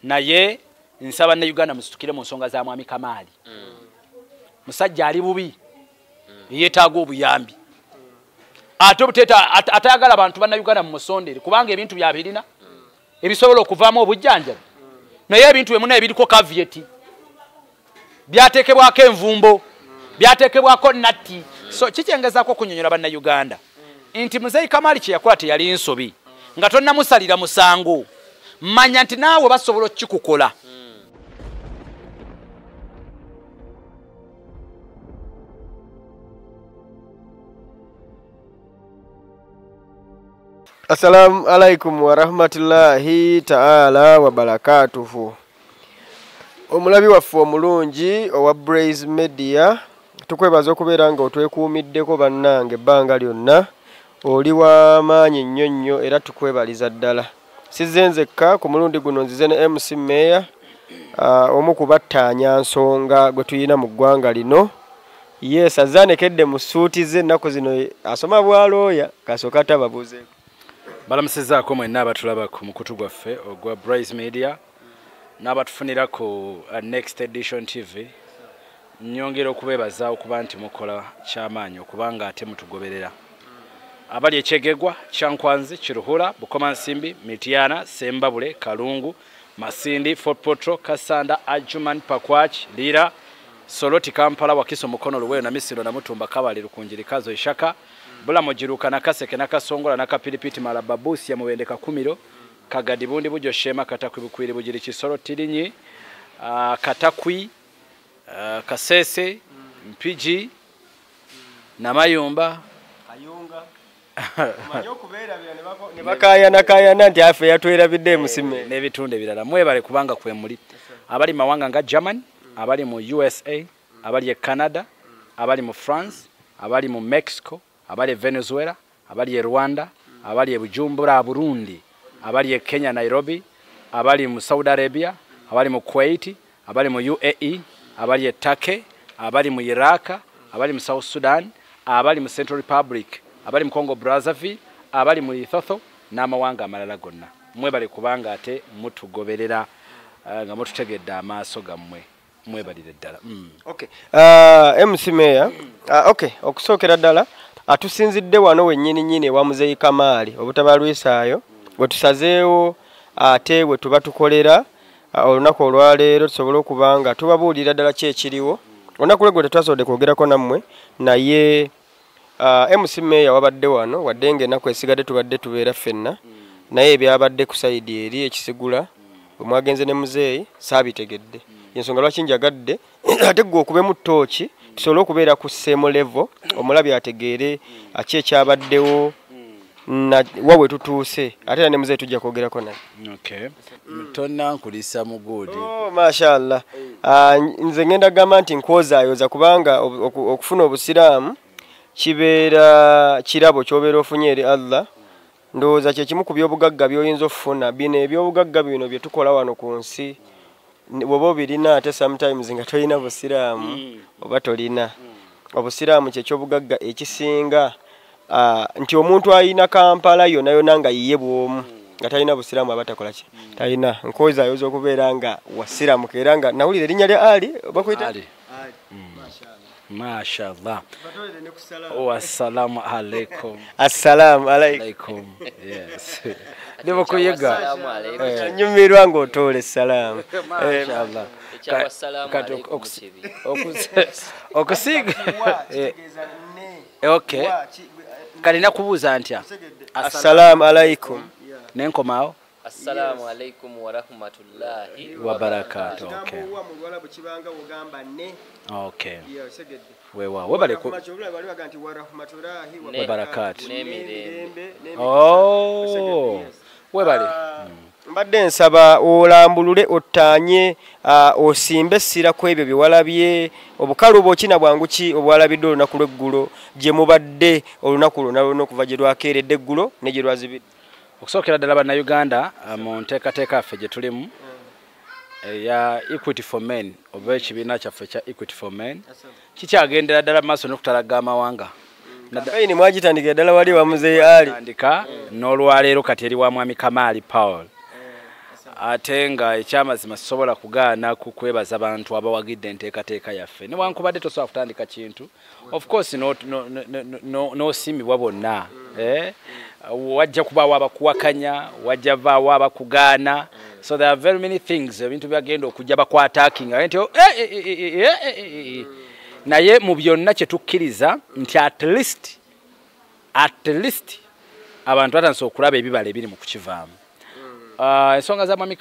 Naye nsaba ne Uganda musitukire mu nsonga za Mwami Kamali. Musajja ali bubi. Yeetaaga obuyambi. Ate obuteta atayagala abantu banna Uganda mu musondere kubanga ebintu byabirina ebisobola okuvaamu obujjanjabi. Naye ebintu bye muna ebiriko caveat. Byateekebwako envumbo, byateekebwako natti. So kikyengezaako okunyonyola banna Uganda nti Muzeeyi Kamali kye yakola teyali nsobi. Nga tonnamusalira musango, manya nti naawe basobola okukikukola. Assalamu alaikum wa rahmatullahi ta'ala wa barakatuhu. Omulabi waffe omulungi owa Braze Media, tukwebaza okubeera nga otwekuumiddeko bannange ebbanga lyonna. Oli w'amaanyi nnyo nnyo era tukwebaliza ddala. Sizze nzekka ku mulundi guno, nzize ne MC Mayor, omu ku battaanya nsonga gwe tuyina mu ggwanga lino. Yes, azaanekedde mu ssuuti ze ennaku zino, asoma bwa looya, kasooka tababuuzeeko. Balamusizaako mwenna abatulaba ku mukutu gwaffe ogwa Braze Media n'abatufunira ku Next Edition TV. Nnyongera okubeebaza okuba nti mukola kyamaanyi okubanga ate mutugoberera. Abali Ekyegegwa, Kyankwanzi, Kiruhura, Bukomansimbi, Mityana, Sembabule, Kalungu, Masindi, Fort Portal, Kasanda, Adjuman, Pakwach, Lira, Soroti, Kampala, Wakiso, Mukono, Luweero, Namisiro, Namutumba, Kabale, Rukungiri, Kazo, Ishaka, Bulamojiruka, Nakaseke, Nakasongola, Nakapiripiti, Malaba, Busia, Mubende, Kakumiro, Kagadi, Bundi, Bujo, Shema, Katakwi, Bukwiri, Bugiri, Kisoro, Tirinyi, Katakwi, Kasese, Mpigi, Namayumba, Kayunga. Ne bakaayana nti afe yatwerabidde musime n'ebitundu ebirala. Mwebale kubanga kwe muli. Abali mawanga nga Germany, abali mu USA, abali e Canada, abali mu France, abali mu Mexico, abali e Venezuela, abali e Rwanda, abali e Bujumbura Burundi, abali e Kenya Nairobi, abali mu Saudi Arabia, abali mu Kuwait, abali mu UAE, abali e Turkey, abali mu Iraq, abali mu South Sudan, abali mu Central Republic, abali mu Congo Brazzaville, abali mu Lesotho n'amawanga amalala gonna. Mwebale kubanga ate mutugoberera nga mututegedde amaaso gammwe. Mwebalire ddala. Okay. MC Mayor, okay, okusookera ddala atusinzidde wano wennyini nnyini ewa Muzeeyi Kamali obutabalwisaayo bwe tusazeewo ate bwe tuba tukolera olunaku olwaleero tusobole okuba nga tubabuulira ddala ki ekiriwo. Olunaku lweggulo tetwasobodde kwogerako nammwe, naye MC Mayor wabadde wano wadde ng'ennaku esigadde tubadde tubeera ffenna, naye ebyabadde ku sayidi eri ekisigula bwe mwagenze ne Muzeeyi saabitegedde. Ensonga lwaki njagadde ate ggwe okubemu ttooki tusobole okubeera ku same level, omulabi ategeere ki ekyabaddewo wa we tutuuse, ate era ne Muzeeyi tujja kwogerako naye. Okay. Tonnankulisa muguudi. Oh, mashallah. Nze ngenda kugamba nti nkwozaayoza kubanga okufuna obusiraamu kibeera kirabo ky'obeera ofunye eri Allah. Ndowooza kye kimu ku byobugagga by'oyinza okufuna. Bino ebyobugagga bino bye tukola wano ku nsi bw'oba obirina ate sometimes nga tolina busiraamu oba tolina. Obusiraamu kye kyobugagga ekisinga, nti omuntu alina Kampala yonna yonna nga yiye bw'omu nga talina busiraamu aba takola ki? Talina. Nkwozaayoza okubeera nga wasiraamuka era nga nawulira erinnya lya Ali bakuyita? Ali. Mashallah. Wassalamu alaikum. Assalamu alaikum. Yes. Ndi kuyiga. Nyumirwa ng'otoola essalaamu. Mashallah. Okusiga. Okay. Kalina kubuuza ntya? Assalamu alaikum. Nenkomaawo. Assalamu alaikum wa rahmatullahi wa barakatuh. Okay. Okay. Wewa webale ku wa barakatuh. Oh. Webale. Mbadde nsaba olambulule ottaanye osimbe essira ku ebyo bye walabye, obukalubo ki na bwangu ki obwalabidde olunaku lw'eggulo gye mubadde olunaku lwonna lwonna okuva gye lwakeeredde eggulo ne gye lwazibidde. Okusookera ddala Bannayuganda mu nteekateeka yaffe gye tulimu eya Equity for Men oba ekibiina kyaffe kya Equity for Men kikyagendera ddala mu maaso n'okutalaga amawanga. Kampeyini mwagitandikira ddala wali wa Muzeeyi Ali. Tandika n'olwaleero kati eri wa Mwami Kamali Paul. Ate nga ekyamazima sisobola kugaana kukwebaza abantu abawagidde enteekateeka yaffe, newankubadde tosobola kutandika kintu, of course n'osiimibwa bonna. Wajja kubaawo abakuwakanya, wajja vaawo abakugaana. So there are very many things, ebintu byagenda okujja bakwatakinga nti naye mu byonna kye tukkiriza nti at least abantu batandise okulaba ebibala ebiri mu kukivaamu. Ensonga za Mwami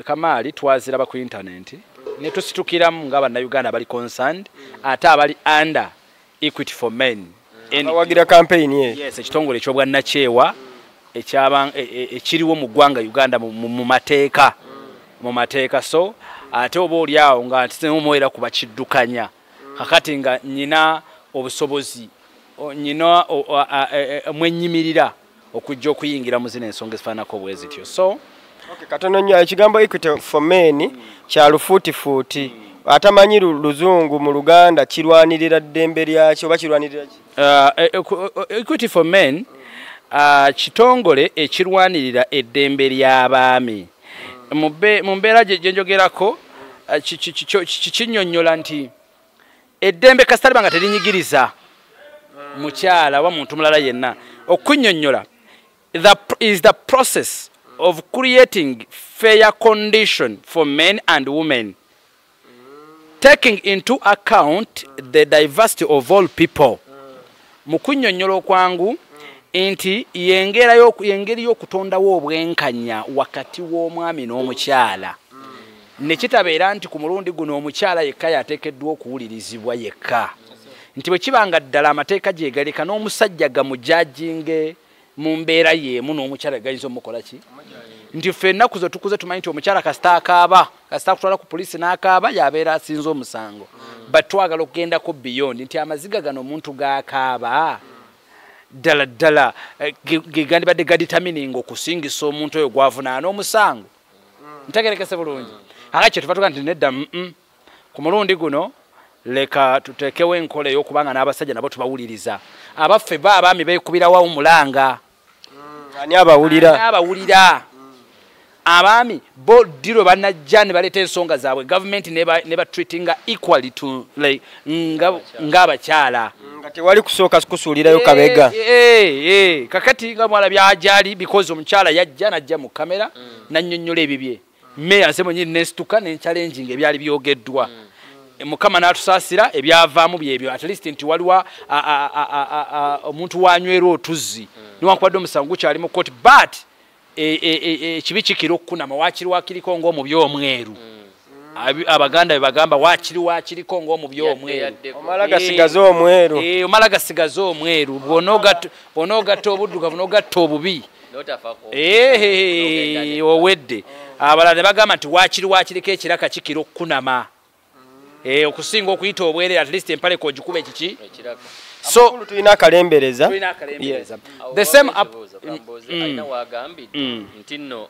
Kamaali twaziraba ku internet ne tusitukiramu nga bannayuganda abali concerned, ate abali under Equity for Men. Abawagira campaign ye. Yes, ekitongole eky'obwannakyewa ekiriwo mu ggwanga Uganda mu mateeka. Mu mateeka, so ate oba oli awo nga nti kuba kiddukanya. Kakati nga nnyina obusobozi, nnyina mwenyimirira okujja okuyingira mu zino ensonga ezifaananako bwe zityo. So okay, katono nnyo ekigambo Equity for Men kya lufuutifuuti. Atamanyi luzungu mu Luganda kirwanirira ddembe lyaki oba kirwanirira ki? Equity for Men kitongole ekirwanirira eddembe ly'abaami. Mu mbeera gye njogerako kinnyonnyola nti eddembe kasita liba nga terinyigiriza mukyala oba muntu mulala yenna. Okunnyonnyola is the process of creating fair condition for men and women, taking into account the diversity of all people. Mu kunnyonnyola okwangu nti yengeri y'okutondawo obwenkanya wakati w'omwami n'omukyala. Ne kitabeera nti ku mulundi guno omukyala yekka yateekeddwa okuwulirizibwa yekka. Nti bwe kibanga ddala amateeka gye galeka n'omusajja gamujajinge mu mbeera y'emu n'omukyala gayinza omukola ki? Nti ffe ennaku zo tukuze tumanyi nti omukyala kasita akaaba, kasita akutwala ku poliisi n'akaaba y'abeera asinze omusango. But twagala okugendako beyond nti amaziga gano omuntu g'akaaba ddala ddala ge gandibadde gadetermininga okusingisa omuntu oyo gw'avunaana omusango. Ntegerekese bulungi. Aka kye tuva tuga nti nedda ku mulundi guno leka tuteekewo enkola ey'okubanga n'abasajja nabo tubawuliriza. Abaffe bo abaami beekubirawo omulanga. Ani abawulira? Abawulira. Abaami bo ddi lwe banajja ne baleeta ensonga zaabwe, gavumenti ne batreatinga equally to like ng'abakyala. Nga tewali kusooka kusuulirayo kabega. Kakati nga mwalabye ajaali because omukyala yajja n'ajja mu kamera n'annyonnyola ebibye. Meya nze mwennyini nesituka ne nchalenjinga ebyali byogeddwa. Mukama n'atusaasira ebyavaamu byebyo, at least nti waliwo omuntu wanywera otuzzi newankubadde omusango gukyali mu kkooti, but ekibi kikira okukunama waakiri wakiriko ng'omubi omweru. Abaganda be bagamba waakiri wakiriko ng'omubi omweru. Omala gasigaze omweru. Omala gasigaze omweru. Bw'onoogatta obuddugavu n'ogatta obubi. Owedde. Abalala ne bagamba nti waakiri wakiriko ekiraka kikira okukunama. Okusinga okuyita obwerere, at least empale k'ogikuba ekiki. So tulina akalembereza. The same up alina wagambidde nti nno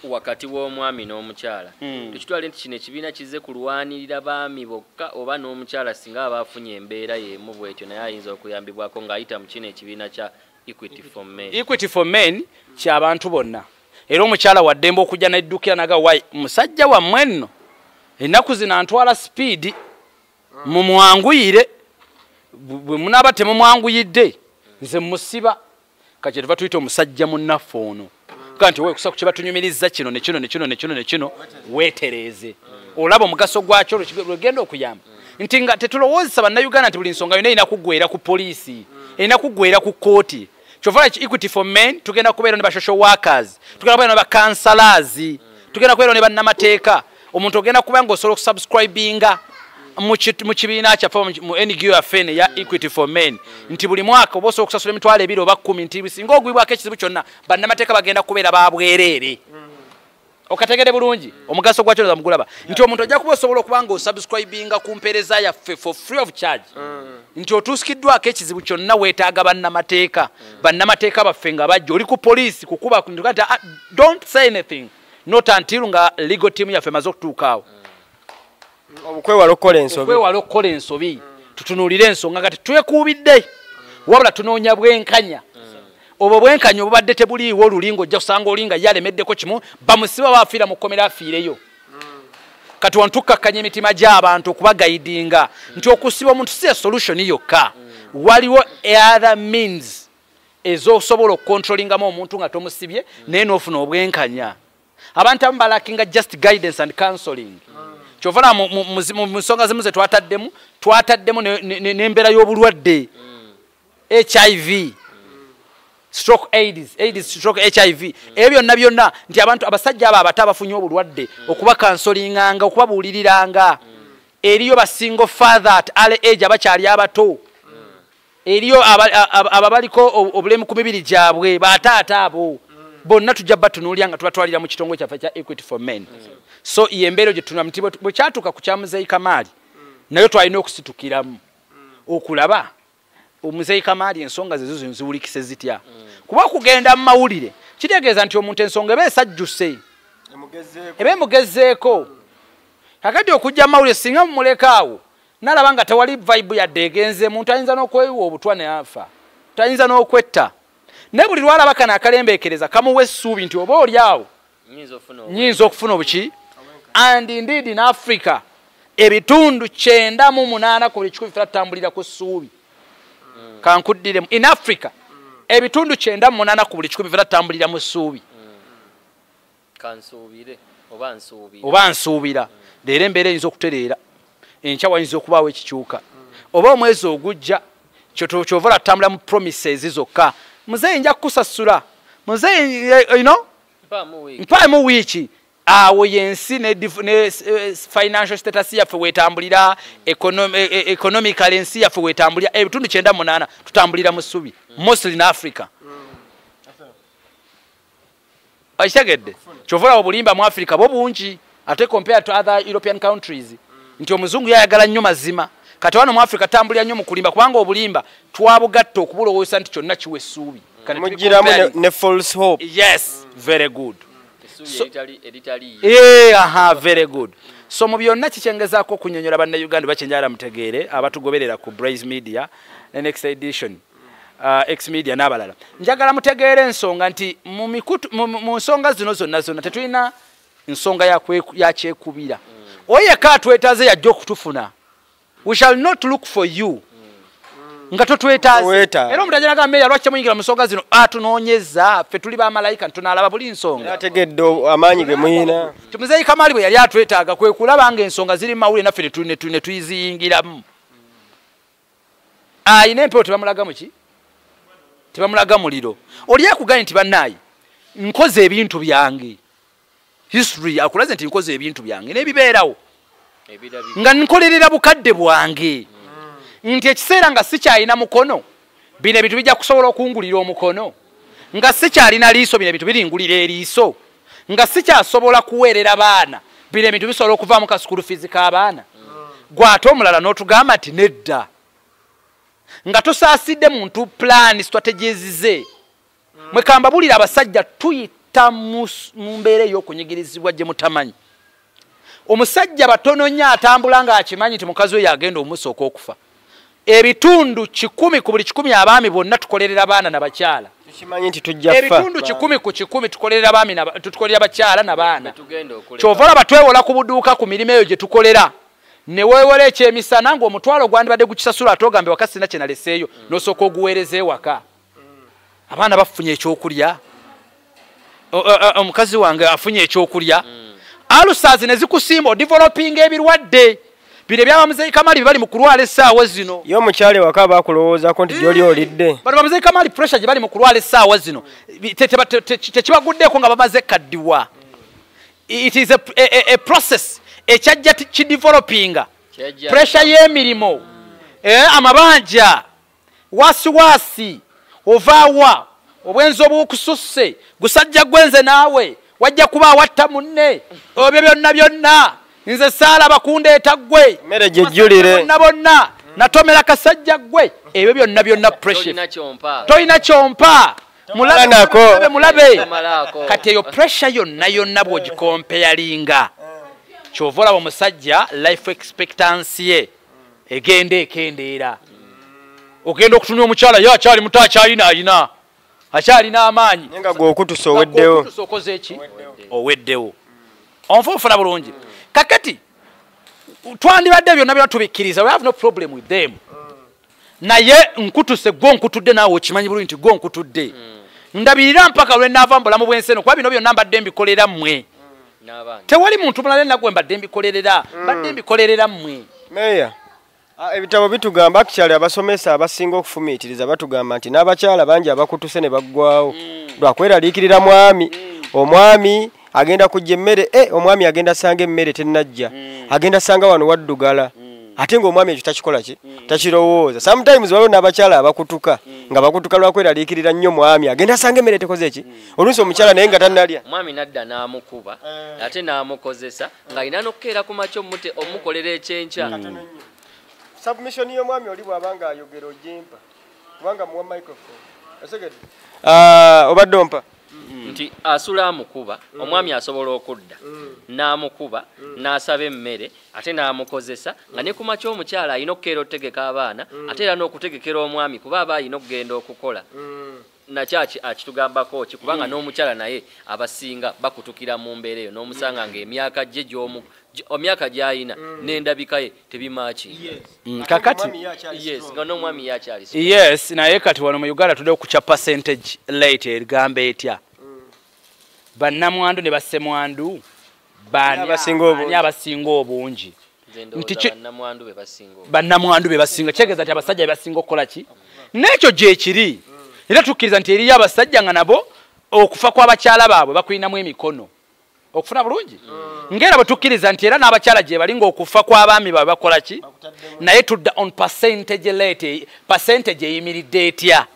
wakati w'omwami n'omukyala tukitwale nti kino ekibiina kizze kulwanirira baami bokka oba n'omukyala singa aba afunye embeera y'emu bw'etyo naye ayinza okuyambibwako ng'ayita mu kino ekibiina kya Equity for Men. Equity for Men ky'abantu bonna. Era omukyala waddembe okujja n'eddukira naga wayi musajja wammwe nno ennaku zino antwala speed mumwanguyire, bwe munaaba temumwanguyidde nze musiba. Kati tuva tuyita omusajja munnaffe ono nti weekusa ku kye batunyumiriza kino ne kino ne kino ne kino ne kino, weetereeze. Olaba omugaso gwakyo lwegenda okuyamba. Nti nga tetulowoozesa bannayuganda nti buli nsonga yonna erina kuggwera ku poliisi, erina kuggwera ku kkooti. Kyova Equity for Men tugenda kubeera ne ba social workers, tugenda kubeera ne ba councillors, tugenda kubeera ne bannamateeka. Omuntu ogenda kuba ng'osobola okusubscribinga mu kibiina kyaffe mu NGO yaffe ya Equity for Men nti buli mwaka oba osobola okusasula 20,000 oba 10 nti singa ogwibwako ekizibu kyonna bannamateeka bagenda kubeera ba bwereere. Okategere bulungi omugaso gwakyo nza mugulaba nti omuntu ajja kuba osobola okuba ng'osubscribinga ku mpeereza yaffe for free of charge nti otuusikiddwako ekizibu kyonna weetaaga bannamateeka. Bannamateeka baffe nga bajja oli ku poliisi kukuba nti don't say anything not until nga legal team yaffe emaze okutuukaawo. Okwewala okukola ensobi. Okwewala okukola ensobi. Tutunuulire ensonga nga tetwekuubidde wabula tunoonya bwenkanya. Obwo bwenkanya obubadde tebuliiwo oluli ng'ojja kusanga oli nga ye alemeddeko kimu, bamusiba baafiira mu kkomera afiireyo. Kati wano tukkakkanya emitima gy'abantu okubagayidinga nti okusiba omuntu si solution yokka. Waliwo other means ezosobola okukontrolingamu omuntu nga tomusibye, naye n'ofuna obwenkanya. Abantu abamu balakinga just guidance and counseling. Kyova mu nsonga zimu ze twataddemu n'embeera y'obulwadde, HIV stroke AIDS, AIDS stroke HIV, ebyo byonna byonna nti abantu abasajja abo abato abafunye obulwadde okubakansolinganga, okubabuuliriranga. Eriyo ba single father at early age abakyali abato, eriyo ababaliko obulemu ku mibiri gyabwe, bataata abo bonna tujja batunuulira nga tubatwalira mu kitongole kyaffe kya Equity for Men. So ye embeera gye tunula nti bwe kyatuuka ku kya Muzeeyi Kamaali, naye twalina okusitukiramu okulaba Omuzeeyi Kamaali ensonga ze zo ziwulikise zitya, kuba okugenda mu mawulire kitegeeza nti omuntu ensonga eba esajjuse, eba emugezeeko. Kakati okujja mu mawulire, singa mumuleka awo nalaba nga tewali vibe yadde egenze, muntu ayinza n'okweyiwa obutwa ne afa, tayinza n'okwetta. Naye buli lwalaba kano akalembeekereza kamuwa essuubi nti oba oli awo nyinza okufuna obuki. And indeed, in Africa ebitundu 98 ku buli 100 ffe tutambulira ku ssuubi. Kankuddiremu, in Africa ebitundu 98 ku buli 100 ffe tutambulira mu ssuubi. Kansuubire oba nsuubira. Oba nsuubira leero embeera eyinza okutereera, enkya wayinza okubaawo ekikyuka, oba omwezi ogujja. Kyova olatambula mu promises zokka. Muzeeyi, nja kukusasula muzeeyi, you know, mpaamu wiiki. Awo yensi ne financial status yaffe wetambulira, economical ensi yaffe wetambulira. Ebitundu 98 tutambulira mu ssubi, mostly in Africa. Okitegedde? Kyova olaba obulimba mu Africa bwo bungi ate compared to other European countries, nti omuzungu yayagala nnyo mazima. Kati wano mu Africa tambulira nnyo mu kulimba, kubanga obulimba twabugatta okubulowooza nti kyonna kiwa essuubi. Mugiramu ne false hope. Yes, very good. So, aha, very good. So mu byonna kikyengezaako okunyonyola Bannayuganda bakyenjala mutegeere abatugoberera ku Braze Media ne Next Edition, X Media n'abalala. Njagala mutegeere ensonga nti mu mikutu mu nsonga zino zonna zonna tetulina nsonga ya kyekubira. Oyo yekka atwetaaze yajja okutufuna. We shall not look for you nga totwetaaze. Era omuntu ajja meya, lwaki temuyingira mu nsonga zino? Atunoonyeza ffe tuli bamalayika ntunaalaba buli nsonga. Ategedde amaanyi ge muyina. Muzeeyi Kamali bwe yali atwetaaga kwe kulaba nga ensonga ziri mu mawulire, naffe ne tuyiziyingiramu. Ayina empewo tebamulaga muki, tebamulaga muliro. Oli akugambye nti bannaayi nkoze ebintu byange, history akulaze nti nkoze ebintu byange n'ebibeerawo nga nkolerera bukadde bwange, nti ekiseera nga sikyalina mukono, bino ebintu bijja kusobola okungulira omukono, nga sikyalina liiso, bino ebintu biringulira eriiso, nga sikyasobola kuweerera baana, bino ebintu bisobola okuvaamu ka school fees k'abaana. Gwate omulala n'otugamba nti nedda, nga tosaasidde muntu plan strategies ze. Mwekamba bulira abasajja tuyita mu mbeera ey'okunyigirizibwa gye mutamanyi. Omusajja batono nnyo atambula ng'akimanyi nti mukazi we yagenda omusooka okufa. Ebitundu 100 ku buli 100 abaami bonna tukolerera baana nabakyala. Tukimanyi nti tujja fa. Ebitundu 100 ku 100 tukolerera abaami, tukolerera bakyala nabaana. Kyova olaba twewola ku buduuka ku mirimu eyo gye tukolera, ne weewola ekyemisana ng'omutwalo gwandibadde gukisasula, ate ogambe waka sina kye naleseeyo, n'osooka oguweereza ewaka. Abaana bafunye ekyokulya, omukazi wange afunye ekyokulya. Ulcers ne zikusimba, odevelopinga ebirwadde bino ebyabamuzeeyi Kamali bye bali mu kulwala essaawa zino. Ye omukyala ewaka bakulowoozako nti gy'oli olidde. Bano bamuzeeyi Kamali pressure gye bali mu kulwala essaawa zino tekibaguddeko nga bamaze kaddiwa. It is a process ekyajja kidevelopinga pressure y'emirimu, amabanja, wasiwasi, ovaawa obwenzi obwokususse, gusajja gwenze naawe wajja kuba awatta munne, ebyo byonna byonna nze saalaba kundeeta ggwe. Emmere gyejjulire. Bonna bonna natomera kasajja ggwe, ebyo byonna byonna pressure. Tolina kyompa. Mulabe, nako. Mulabe, mulabe. Kati eyo pressure yonna yonna bw'ogikompeyalinga, kyova olaba omusajja life expectancy ye egenda ekendeera. Ogenda okutunula omukyala ye akyali muto, akyalina ayina. Akyalina amaanyi. Naye nga gwe okutuse oweddewo. Okutuse okoze eki? Oweddewo. Onfa bulungi. Kakati twandibadde byonna byonna tubikkiriza, we have no problem with them. Naye nkutuse gwo nkutudde naawe okimanyi bulungi nti gwo nkutudde. Ndabirira mpaka lwe naava mu bulamu bw'ensi eno, kuba bino byonna mbadde mbikolera mmwe. Tewali muntu mulala yenna gwe mbadde mbikolerera, mbadde mbikolerera mmwe. Meya, ebitabo bitugamba actually abasomesa abasinga okufumiitiriza batugamba nti n'abakyala bangi abakutuse ne baggwawo lwakweraliikirira mwami. Omwami agenda kujja emmere, omwami agenda sanga emmere tennajja, agenda sanga wano waddugala, ate ng'omwami ekyo takikola ki? Takirowooza. Sometimes waliwo n'abakyala abakutuka nga bakutuka lwakweraliikirira nnyo mwami, agenda sanga emmere tekoze ki? Oluusi omukyala naye nga tannalya. Omwami nadda n'amukuba ate n'amukozesa ng'alina n'okukeera ku makya omukolera ekyenkya. Submission y'omwami oli bw'aba ng'ayogera ogimpa kubanga muwa microphone. Osegedde? Obadde ompa? Nti asula amukuba, omwami asobola okudda n'amukuba n'asaba emmere ate n'amukozesa nga ne ku makya omukyala alina okukeera okutegeka abaana ate era n'okutegekera omwami kuba aba alina okugenda okukola. Nakyo akitugambako ki? Kubanga n'omukyala naye abasinga bakutukira mu mbeera eyo n'omusanga ng'emyaka gye emyaka gy'alina n'endabika ye tebimakinga. Kakati yes, nga n'omwami yakyali. Yes, naye kati wano mu Uganda tudde okukya percentage rate egamba etya? Bannamwandu ne bassemwandu baani abasinga obungi? Nti bannamwandu be basinga, kitegeeza nti abasajja be basinga okukola ki? N'ekyo gye kiri. Era tukkiriza nti eriyo abasajja nga nabo okufa kw'abakyala baabwe bakulinamu emikono. Okufuna bulungi? Ng'era bwe tukkiriza nti era n'abakyala gye bali ng'okufa kw'abaami baabwe bakola ki? Naye tudda on percentage rate, percentage eyimiridde etya?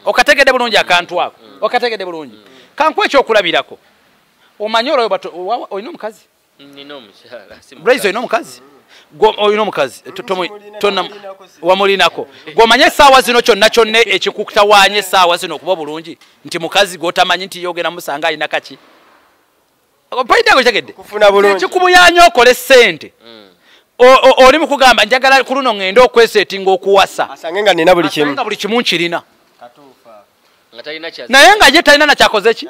Okategedde bulungi akantu ako? Okategedde bulungi? Kankuwe ekyokulabirako. Omanyi olwo olina omukazi? Nina omukyala. Blaze olina omukazi? Olina omukazi? Wamulinako. Gw'omanye essaawa zino kyonna kyonna ekikutawaanya essaawa zino okuba obulungi nti mukazi gw'otamanyi nti yogera musanga alina kaki? Point yange okitegedde? Ekikubuyaanya okole ssente. Oli mu kugamba njagala ku luno ŋŋende okweseetinga okuwasa. Asange nga nina buli kimu. Asange nga buli kimu nkirina. Naye nga ye talina nakyakoze ki?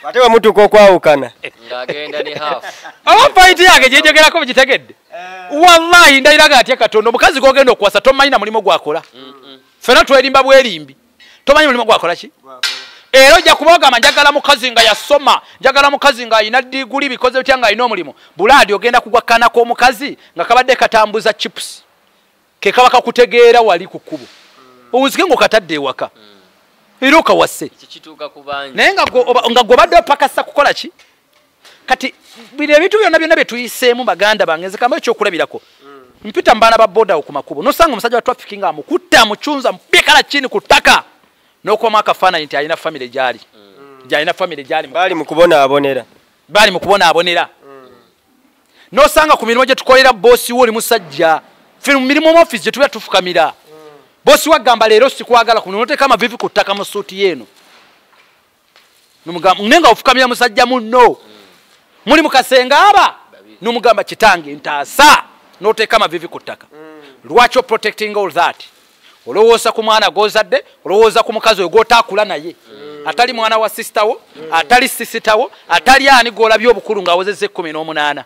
Ate bwe mutuuka okwawukana. Ng'agenda ne half. Oba point yange gye njogerako mugitegedde? Wallahi ndayiraga atya Katonda, omukazi gw'ogenda okuwasa tomanyi na mulimu gw'akola. Ffenna twerimba bwerimbi. Tomanyi mulimu gw'akola ki? Era ojja kuba ogamba njagala mukazi nga yasoma, njagala mukazi nga alina diguli, bikoze bitya nga alina omulimu. Bulaadi ogenda kugwa kaana k'omukazi nga kabadde katambuza chips. Ke kaba kakutegeera wali ku kkubo. Owunzike ng'okatadde ewaka. Era okawase. Naye nga gw'obadde opakasa kukola ki? Kati bino ebintu byonna byonna bye tuyiseemu baganda bange, nze kambayo ekyokulabirako. Mpita mu baana ba boda ku makubo, n'osanga omusajja wa traffic nga amukutte, amucunza, amukubye kala chini ku ttaka. N'okubamu akafaananyi nti alina famire gy'ali. Gy'alina famire gy'ali. Baali mu kubonaabonera. Baali mu kubonaabonera. N'osanga ku mirimu gye tukolera boosi wo oli musajja. Ffe mu mirimu mu office gye tubeera tufukamira. Boosi wagamba leero sikwagala ku mulimu, n'oteeka amaviivi ku ttaka mu ssuuti ye eno. Naye nga ofukamira musajja munno. Muli mu kasenge aba, n'omugamba kitange ntaasa, n'oteeka amaviivi ku ttaka. Lwaki protecting all that? Olowooza ku mwana gw'ozadde, olowooza ku mukazi oyo gw'otaakula naye. Atali mwana wa sister wo, atali sister wo, atali ani gw'olabye obukulu ng'awezezza 18.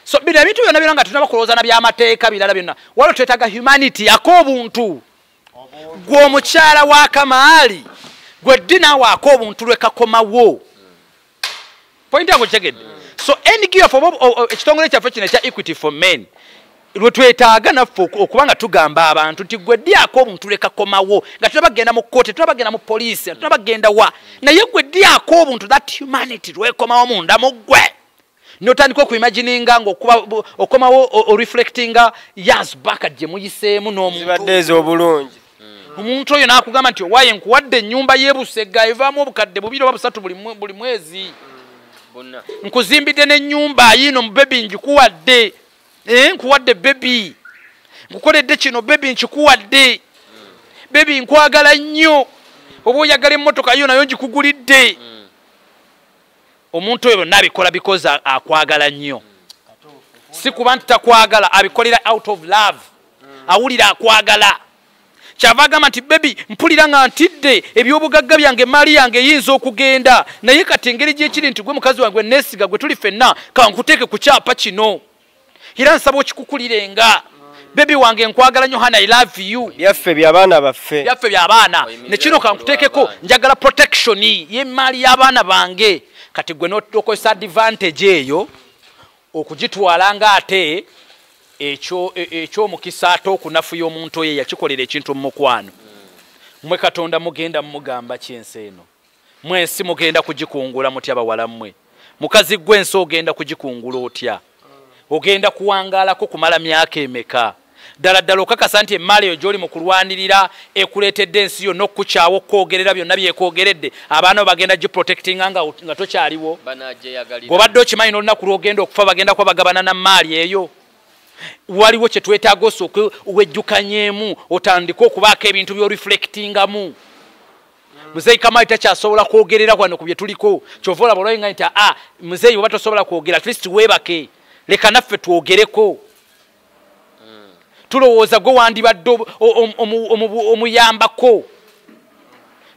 So bino ebintu byonna byonna nga tunaba kulowooza na by'amateeka birala byonna. Waliwo twetaaga humanity ak'obuntu. Gwe omukyala wa Kamaali, gwe ddi naawe ak'obuntu lwe kakomawo. Point yange okitegedde? So NGF oba ekitongole kyaffe kino ekya Equity for Men, lwe twetaaga naffe okuba nga tugamba abantu nti gwe ddi ak'obuntu lwe kakomawo, nga tunabagenda mu kkooti, tunabagenda mu poliisi, tunabagenda wa, naye gwe ddi ak'obuntu, that humanity lwekomawo munda mu ggwe. N'otandika okuimagininga ng'okomawo oreflectinga years back gye muyiseemu n'omuntu. Zibadde ez'obulungi. Omuntu oyo n'akugamba nti owaaye nkuwadde ennyumba y'e Busega evaamu obukadde 2 oba 3 buli mwezi. Nkuzimbidde n'ennyumba yiino mu bebi ngikuwadde. Nkuwadde bebi. Nkukoledde kino bebi nkikuwadde. Bebi nkwagala nnyo. Oba oyagala emmotoka yo nayo ngikugulidde. Omuntu oyo byonna abikola because akwagala nnyo. Si kuba nti takwagala, abikolera out of love. Awulira akwagala. Kyava agamba nti baby, mpulira nga ntidde, ebyobugagga byange, emaali yange eyinza okugenda, naye kati engeri gyekiri nti gwe mukazi wange neesiga, gwe tuli ffenna, kankuteeke ku kyapa kino, era nsaba okikukulirenga. Baby wange nkwagala nnyo, honey, I love you. Byaffe by'abaana baffe. Byaffe by'abaana. Ne kino kankuteekeko, njagala protection y'emaali y'abaana bange. Kati gwe n'okozesa advantage eyo okugitwala ng'ate ekyomukisa ate okunafuya omuntu oyo yakikolera ekintu mu mukwano. Mmwe Katonda mugenda mumugamba ki ensi eno? Mwensi mugenda kugikungula mutya bawala mmwe? Mukazi gwe ensi ogenda kugikungula otya? Ogenda kuwangaalako kumala myaka emeka? Ddala ddala okakasa nti emaali eyo gy'oli mu kulwanirira ekuleetedde ensi yonna okukukyawa, okwogerera byonna byekwogeredde, abaana bo bagenda giprotectinga nga tokyaliwo. Bw'obadde okimanyi n'olunaku lw'ogenda okufa bagenda kuba bagabana na mmaali eyo. Waliwo kye twetaaga osooke wejjukanyeemu, otandike okubaako ebintu by'oreflectingamu. Muzeeyi Kamali takyasobola kwogerera wano ku bye tuliko. Ky'ova olaba olwayo nti muzeeyi oba tosobola kwogera, at least weebake, leka naffe twogereko. Tulowooza gwe wandibadde omuyambako.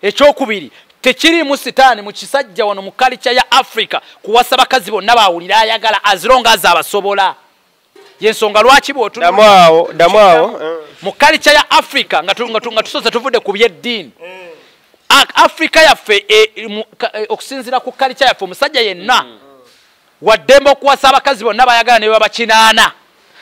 Ekyokubiri, tekiriimu sitaani mu kisajja wano mu culture ya Africa kuwasa bakazi bonna baawulira ayagala, as long as abasobola. Yensonga lwaki bw'otunula mu culture ya Africa nga tusoose tuvudde ku by'eddiini. Africa yaffe, okusinziira ku culture yaffe, omusajja yenna waddembe okuwasa abakazi bonna bayagala ne baba kinaana,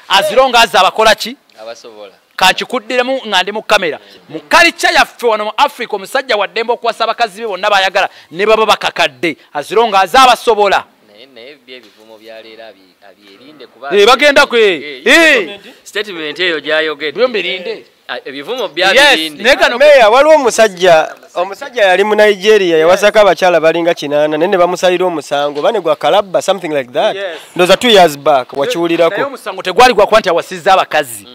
as long as abakola ki? Abasobola. Kankikuddiremu nga ndi mu kamera. Mu culture yaffe wano mu Africa, omusajja waddembe okuwasa abakazi be bonna bayagala ne baba bakakadde, as long as abasobola. Naye ebivumo byaleero abyerinde kuba bagenda kwe statement eyo gyayogedde byo mbirinde, ebivumo byabirinde. Meya, waliwo omusajja yali mu Nigeria, yawasako abakyala balinga 8, naye ne bamusalira omusango bane gwa kalabba, something like that. Ndowooza 2 years back wakiwulirako. Naye omusango tegwali gwa kuba nti awasizza abakazi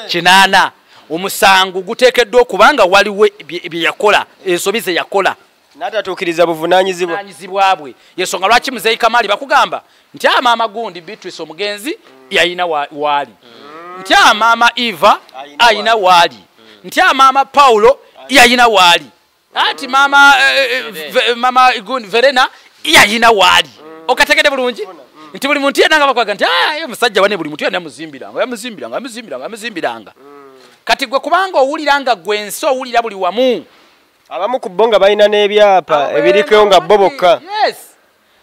8. Omusango guteekeddwa okubanga waliwo bye yakola, ensobi ze yakola, n'atatuukiriza buvunaanyizibwa bwe. Yensonga lwaki Muzeeyi Kamali bakugamba nti maama gundi Beatrice omugenzi yayina waali, nti maama Eva ayina waali, nti maama Paulo yayina waali, ati maama gundi Verena yayina waali. Okategedde bulungi nti buli muntu yenna nga bakwaga nti omusajja wane buli muntu yenna yamuzimbiranga, yamuzimbiranga, yamuzimbiranga, yamuzimbiranga. Kati gwe kubanga owulira nga gwe ensi owulira buli wamu. Abamu ku bo nga balina n'ebyapa ebiriko nga bo bokka. Yes.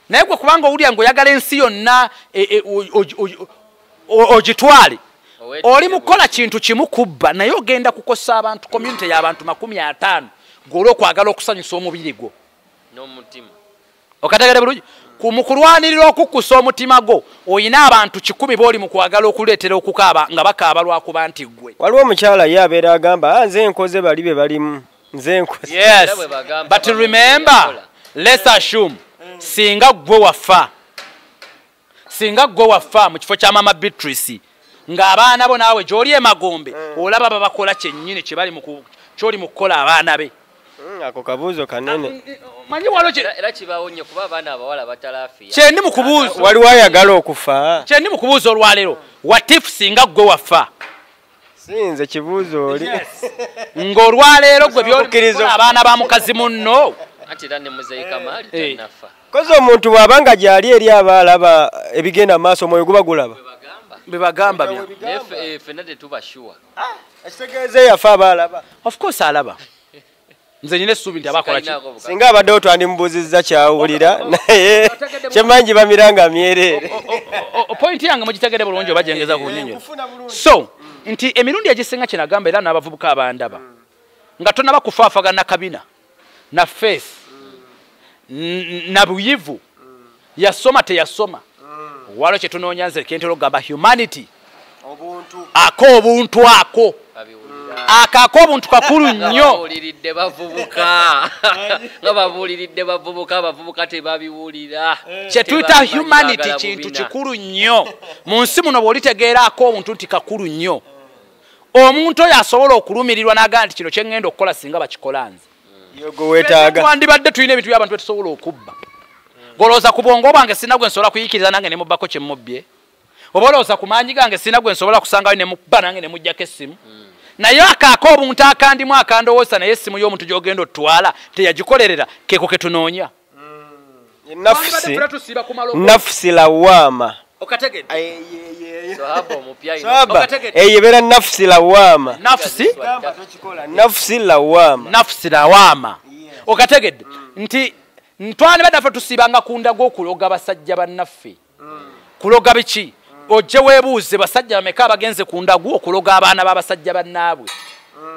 Naye gwe kubanga owulira ng'oyagala ensi yonna ogitwale, oli mukola kintu kimu kubba, naye ogenda kukosa abantu, community y'abantu 50 gw'olwokwagala okusanyusa omubiri gwo n'omutima. Okategedde bulungi? Mu kulwanirira okukkusa omutima gwo, oyina abantu 100 b'oli mu kwagala okuleetera okukaaba nga bakaaba lwakuba nti ggwe. Waliwo omukyala ye abeera agamba, nze nkoze bali be balimu. Yes, but remember, let's assume singa gwe wafa, singa gwe wafa mu kifo kya mama Beatrice, ng'abaana bo naawe gy'oli emagombe, olaba babakola kyennyini kye bali ky'oli mu kukola abaana be. Ako kabuuzo kanene. Manyi waliwo era kibaawo nnyo kuba abaana abawala batalaafiya. Kye ndi mu kubuuza. Waliwo ayagala okufa. Kye ndi mu kubuuza olwaleero, what if singa gwe wafa? Sinze kibuuzo oli. Ng'olwaleero gwe by'oli abaana ba mukazi munno. Anti era ne Muzeeyi Kamali tannafa. Kozi omuntu bw'aba nga gy'ali eri aba alaba ebigenda maaso, omwoyo guba gulaba. Bwe bagamba bya. Naye ffenna tetuba sure. Ekitegeeza yafa aba alaba. Of course alaba. Nze nina essuubi nti abakola ki? Singa abaddewo twandimubuuzizza kyawulira, naye kyemangi bamiranga myereere. Point yange mugitegedde bulungi oba gyengeza ku nnyonnyola. So nti emirundi egisinga kye nagamba era n'abavubuka abandaba nga tonaba kufaafagana kabina na face na buyivu, yasoma teyasoma, waliwo kye tunoonya nze kye ntera okugamba humanity, ak'obuntu ako ak'obuntu kakulu nnyo. Babuuliridde bavubuka, nga babuuliridde bavubuka, abavubuka tebabiwulira. Kye tuyita humanity kintu kikulu nnyo mu nsi muno. Bw'olitegeera ak'obuntu nti kakulu nnyo, omuntu oyo asobola okulumirirwa n'agamba nti kino kye ŋŋenda okukola singa bakikola nze. Yogo weetaaga. Twandibadde tulina ebintu by'abantu betusobola okubba. Golowooza ku bwongo bwange sirina gwe nsobola kuyikiriza nange ne mubbako kye mmubbye. Oba olowooza ku maanyi gange sirina gwe nsobola kusangayo ne mubba nange ne muggyako essimu. Naye akaako obuntu akandimu akandowooza, naye essimu y'omuntu gy'ogenda otwala teyagikolerera, keeko ke tunoonya. Nafsi lawama. Okategedde? Sahaba omupya ino. Sahaba, eyo ebeera nafsi lawama. Nafsi? Nafsi lawama. Nafsi lawama. Okategedde? Nti ntwandibadde ffe tusiibanga ku ndago okuloga basajja bannaffe. Kuloga biki? Ojje weebuuze basajja bameka abagenze ku ndagu okuloga abaana b'abasajja bannaabwe.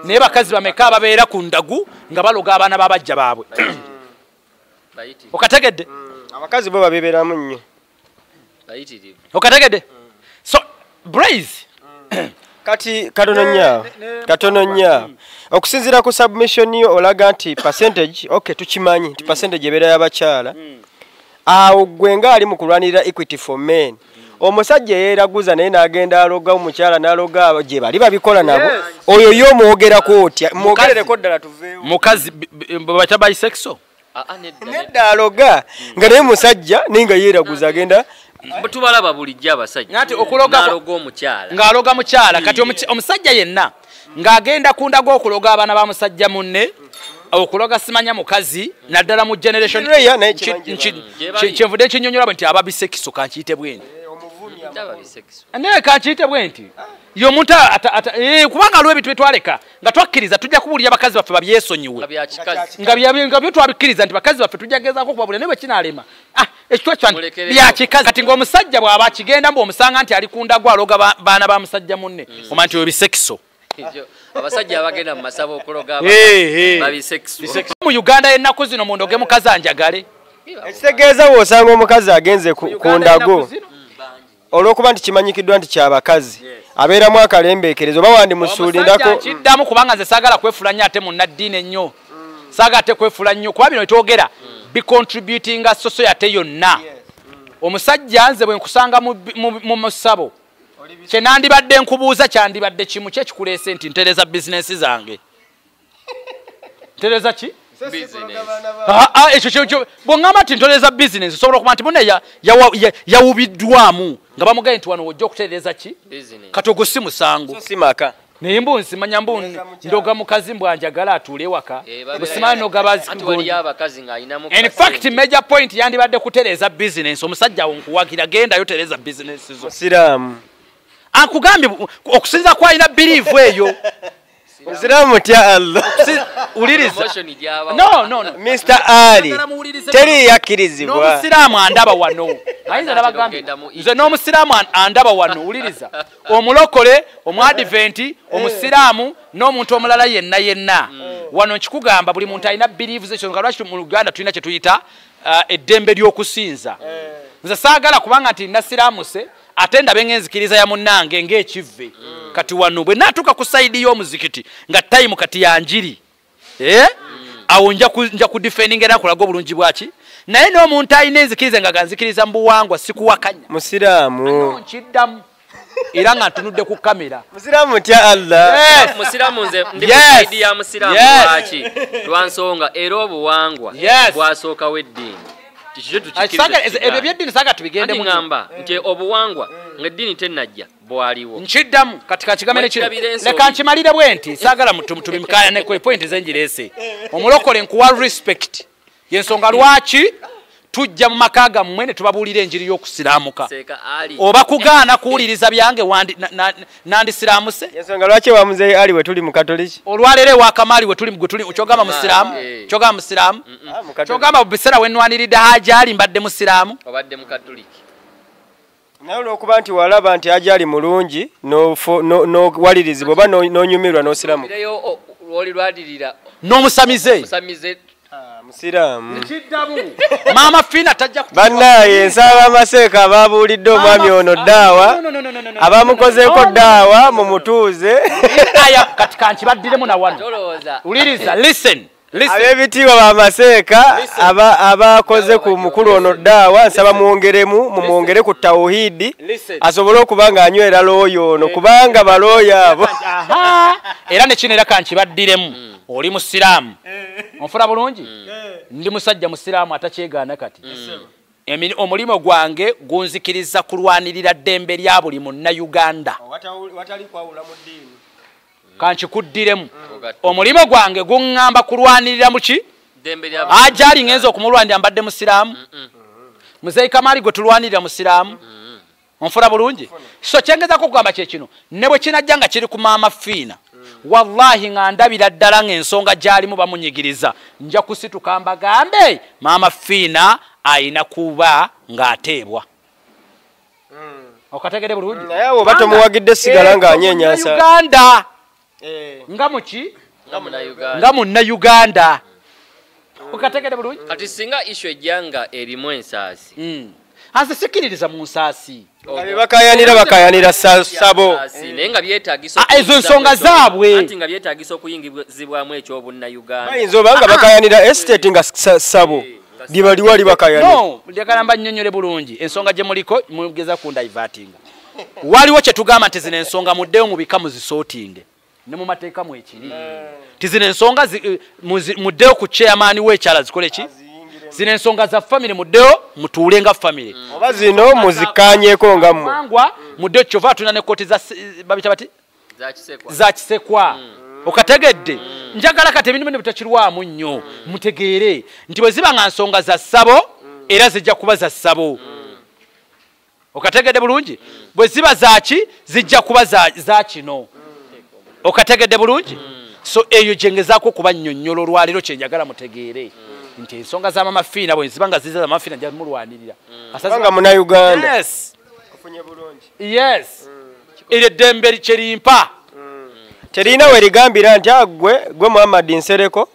Naye bakazi bameka ababeera ku ndagu nga baloga abaana b'abajja baabwe. Okategedde? Abakazi bo babeeramu nnyo. Okategedde? So Braze kati katono nnyo, katono nnyo. Okusinziira ku submission yo olaga nti percentage, okay, tukimanyi nti percentage ebeera y'abakyala. Awo gwe nga ali mu kulwanirira equity for men, omusajja yeeraguza naye n'agenda aloga omukyala n'aloga gye bali babikola nabo, oyo ye omwogerako otya? Mwogerereko ddala tuveewo. Mukazi bakya bisexual? Nedda, aloga nga naye musajja naye nga yeeraguza agenda. Tubalaba bulijjo abasajja Nati okuloga n'aloga omukyala. Ng'aloga mukyala. Kati omusajja yenna ng'agenda ku ndago okuloga abaana ba musajja munne, okuloga simanya mukazi, naddala mu generation Generation, naye kimanyi kyenvudde nkinyonnyola bwe nti aba bisexual, kankiyite bwe nti. Naye kankiyite bwe nti ye omuntu kubanga waliwo ebintu byetwaleka nga twakkiriza tujja kubuulira bakazi baffe babyesonyiwe. Nga byo twabikkiriza nti bakazi baffe tujja gezaako okubabuulira, naye bwe kinaalema, ekitwa kya Mulekereyo. bya kikazi. Kati ng'omusajja bw'aba akigenda mbu omusanga nti ali ku ndago aloga baana ba musajja munne, omanya nti oyo bisexual. Abasajja abagenda mu masabo okuloga babisexual. Mu Uganda y'ennaku zino mundoge mukazi anjagale. Ekitegeeza bw'osanga omukazi agenze ku ndago olw'okuba nti kimanyikiddwa nti kyabakazi, abeeramu akalembeekerezo oba wandimusuulirako. Omusajja kiddamu kubanga nze saagala kwefula nnyo ate munnaddiini ennyo. Saagala ate kwefula nnyo kuba bino twogera bicontributinga society yonna. Omusajja nze bwe nkusanga mu musabo, kye nandibadde nkubuuza kyandibadde kimu, ki ekikuleese nti ntereza bizinensi zange? Ntereza ki? Ekyo bw'oŋŋamba nti ntereza bizinensi, osobola okuba nti munne yawubiddwamu nga bamugambye nti wano wojja okutereeza ki? Kati ogwo si musango. Si maka. Naye mbu nsimanya mbu ndoga mukazi mbw anjagala atuule ewaka. Busimanyi noga In fact, major point yandibadde kutereeza bizinensi. Omusajja awo nkuwagira, gendayo tereza bizinensi zo. Musiraamu. Akugambye okusinza kwalina belief eyo. Musiraamu tya Allah. Uliriza. No, no, no. Mr. Ali. Teri yakkirizibwa. N'omusiraamu andaba wano. Ayinza n'abagambye. Nze n'omusiraamu andaba wano, wuliriza. Omulokole, omwadiventi, omusiraamu n'omuntu omulala yenna yenna. Wano nkikugamba buli muntu alina beliefs ezo, nga lwaki mu Uganda tulina kye tuyita eddembe ly'okusinza. Nze saagala kubanga nti nasiraamuse ate ndabe ng'enzikiriza ya munnange ng'ekivve. Kati wano bwe naatuuka ku sayidi y'omuzikiti nga tayimu kati ya njiri. Awo nja ku defending era nkulaga obulungi bwaki. Naye n'omuntu alina enzikiriza nga ganzikiriza mu buwangwa sikuwakanya. Musiraamu. Nkiddamu. Era nga ntunudde ku kamera. Musiraamu tya Allah. Musiraamu nze ndi ku sayidi ya musiraamu lwaki? Lwa nsonga era obuwangwa bwasookawo eddiini. Ebyo by'eddiini saaga tubigendemu. Anti ŋŋamba nti obuwangwa ng'eddiini tennajja bwaliwo. Nkiddamu kati kakigambe ne kino. Leka nkimalire bwe nti saagala tubimukayane ku point ze ngireese. Omulokole nkuwa respect. Y'ensonga lwaki tujja mu maka gammwe ne tubabuulira enjiri y'okusiraamuka. Oba kugaana kuwuliriza byange nandisiraamuse. Y'ensonga lwaki wa Muzeeyi Ali we tuli mu Katoliki? Olwaleero ewa Kamali we tuli gwe tuli, kyogamba musiraamu? Kyogamba musiraamu? Kyogamba mu biseera we nnwaniridde Haji Ali mbadde musiraamu? Obadde mu Katoliki. Naye olw'okuba nti walaba nti Haji Ali mulungi, n'owalirizibwa oba n'onyumirwa n'osiraamuka. Lwoli lwadirira. N'omusamize. Musamize. Musiraamu. Nkiddamu. Maama Fina tajja kutuwa. Bannaye nsaba amaseeka ababuulidde omwami ono ddaawa. Abamukozeeko ddaawa mumutuuze. Aya kati kankibaddiremu na wano. Wuliriza, listen. Listen. Ab'ebitiibwa b'amaseeka abakoze ku mukulu ono ddaawa nsaba mwongeremu, mumwongere ku tawuhidi asobole okuba ng'anywera looya ono kubanga balooya abo. Era ne kino era kankibaddiremu. Oli musiraamu. Onfuna bulungi? Ndi musajja musiraamu atakyegaana kati. Omulimu gwange gunzikiriza kulwanirira ddembe lya buli munnayuganda. Watali kwawula mu ddiini. Kankikuddiremu. Omulimu gwange guŋŋamba kulwanirira muki? Ajali ngenza okumulwanirira mbadde musiraamu. Muzeeyi Kamali gwe tulwanirira musiraamu. Onfuna bulungi? So kyengezako okugamba kye kino, ne bwe kinajja nga kiri ku Maama Fiina, wallahi nga ndabira ddala ng'ensonga gy'alimu bamunyigiriza, nja kusituka mbagambe Maama Fiina ayina kuba ng'ateebwa. Okategedde bulungi? Naye oba tomuwagidde sigala ng'anyeenya Uganda. Nga muki? Nga munna-Uganda. Okategedde bulungi? Kati singa issue ejjanga erimu ensaasi. Anze sikiririza mu nsaasi. Bakayanira bakayanira sabo. Naye nga byetaagisa ezo ensonga zaabwe. Anti nga byetaagisa okuyingizibwamu eky'obunna-Uganda. Bayinza oba nga bakayanira estate nga sabo. Dibali wali bakayanira. No, njagala mbannyonnyole bulungi. Ensonga gye muliko mugeza ku divertinga. Waliwo kye tugamba nti zino ensonga muddeyo mu bika muzisootinge. Ne mu mateeka mwekiri. Nti zino ensonga muddeyo ku chairman w'ekyalo zikole ki? Zino ensonga za family muddeyo mutuule nga family. Oba zino muzikanyeko nga mmwe. Mangwa muddeyo kyova tulina ne kooti za babita bati? Za Kisekwa. Okategedde. Njagala kati ebintu bino bitakirwamu nnyo. Mutegeere nti bwe ziba nga nsonga za ssabo era zijja kuba za ssabo. Okategedde bulungi? Bwe ziba zaaki zijja kuba za kino. Okategedde bulungi? So eyo gye ngezaako okubannyonnyola olwaleero kye njagala mutegeere. Nti ensonga za Maama Fiina bwe ziba nga ziza za Maama Fiina nja mulwanirira. Kubanga munna-Uganda. Yes. Yes. Eryo eddembe kye limpa. Terina we ligambira nti gwe gwe Muhammad Nsereko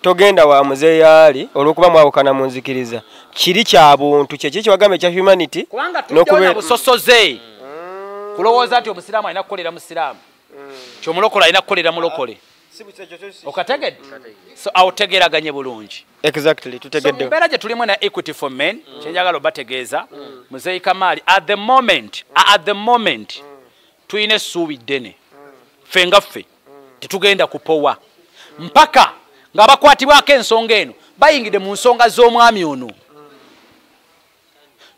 togenda wa muzeeyi Ali olw'okuba mwawukana mu nzikiriza. Kiri kya buntu kye kiki wagambe kya humanity. Kubanga tujja busosoze. Kulowooza nti omusiraamu alina kukolera musiraamu. Ky'omulokole alina kukolera mulokole. Okategedde? So awo tegeeraganye bulungi. Exactly, tutegedde. So mbeera gye tulimu na Equity for Men, kye njagala obategeeza, Muzeeyi Kamali at the moment tulina essuubi ddene. Ffe nga ffe tetugenda kupowa mpaka ng'abakwatibwako ensonga eno bayingidde mu nsonga z'omwami ono.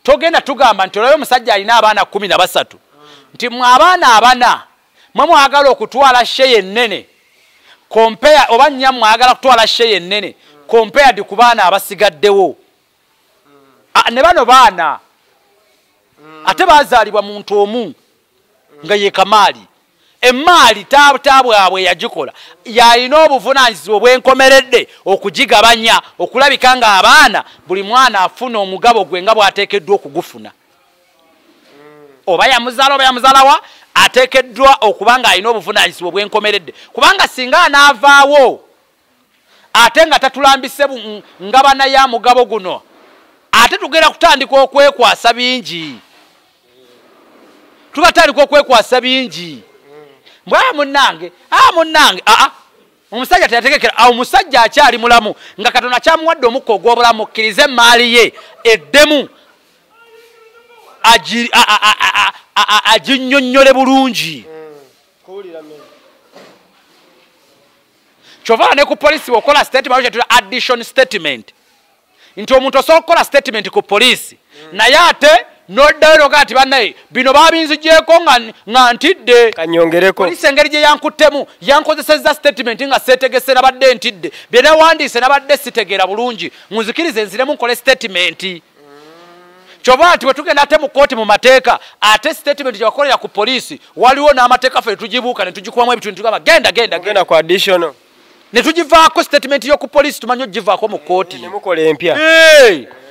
Togenda tugamba nti olayo omusajja alina abaana 13 nti mwe abaana abana mwe mwagala okutwala share ennene compare oba nnya mwagala kutwala share ennene compared ku baana abasigaddewo. Ne bano baana ate bazaalibwa muntu omu nga ye Kamali. Emaali taabwabwe yagikola yalina obuvunaanyizibwa obwenkomeredde okugigabanya okulabika nga abaana buli mwana afuna omugabo gwe nga bw'ateekeddwa okugufuna. Oba yamuzaala oba yamuzaalawa ateekeddwa okuba nga alina obuvunaanyizibwa obwenkomeredde, kubanga singa anaavaawo ate nga tatulambise ngabana ya mugabo guno, ate tugenda kutandika okwekwasa bingi. Tubatandika okwekwasa bingi. Mbwa munnange, munnange, omusajja teyategekera, omusajja akyali mulamu nga Katonda kyamuwadde omukka ogw'obulamu, okkirize emaali ye eddemu aginnyonnyole bulungi. Kyova ne ku poliisi bw'okola statement, kyetuyita addition statement, nti omuntu osobola okukola statement ku poliisi naye ate noddayo n'ogamba nti bannaye bino babinzigyeko nga ntidde. Kanyongereko. Poliisi engeri gye yankuttemu yankozesezza statement nga seetegese nabadde ntidde, bye nawandiise nabadde sitegeera bulungi, munzikirize nziremu nkole statement. Kyova nti bwe tugenda ate mu kkooti mu mateeka, ate statement gye bakolera ku poliisi waliwo n'amateeka ffe tugibuuka ne tugikubamu ebitundu tugamba genda genda genda ku additional ne tugivaako statement y'oku poliisi tumanyi ogivaako mu kkooti ne mukola empya.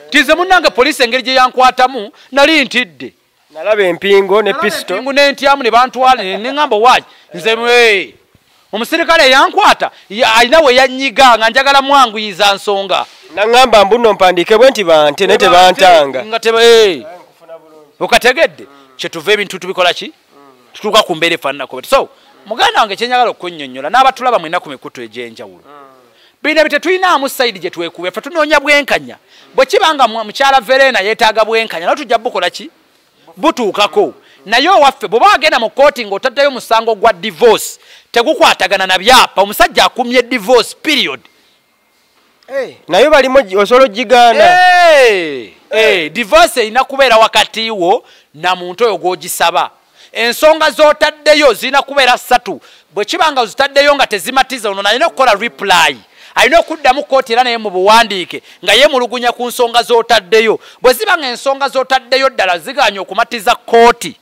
Ntize munnange poliisi engeri gye yankwatamu nali ntidde. Nalaba empingo ne pistol. Empingo n'entyamu ne bantwala ne ŋŋamba waaki nze omusirikale yankwata alina we yanyiga nga njagala mwanguyiza nsonga. Naŋŋamba mbuno mpandiike bwe nti bante naye tebantanga. Nga okategedde kyetuva ebintu tubikola ki? Tutuuka ku mbeera efaananako. So muganda wange kye njagala okunnyonnyola n'abatulaba mwenna ku mikutu egy'enjawulo, bino tetulinamu side gye twekubya, ffe tunoonya bwenkanya. Bwe kiba nga mukyala Verena yeetaaga bwenkanya naye tujja bukola ki? Butuukako. Naye owaffe bw'oba wagenda mu kkooti ng'otaddeyo musango gwa divorce tegukwatagana na byapa, omusajja akumye divorce period. Naye balimu osobola ogigaana. Divorce erina kubeera wakati wo na muntu oyo gw'ogisaba. Ensonga z'otaddeyo zirina kubeera 3. Bwe kiba nga ozitaddeyo nga tezimatiza, ono alina okukola reply, alina okuddamu kooti era naye mu buwandiike nga yeemulugunya ku nsonga z'otaddeyo. Bwe ziba nga ensonga z'otaddeyo ddala zigaanye okumatiza kooti,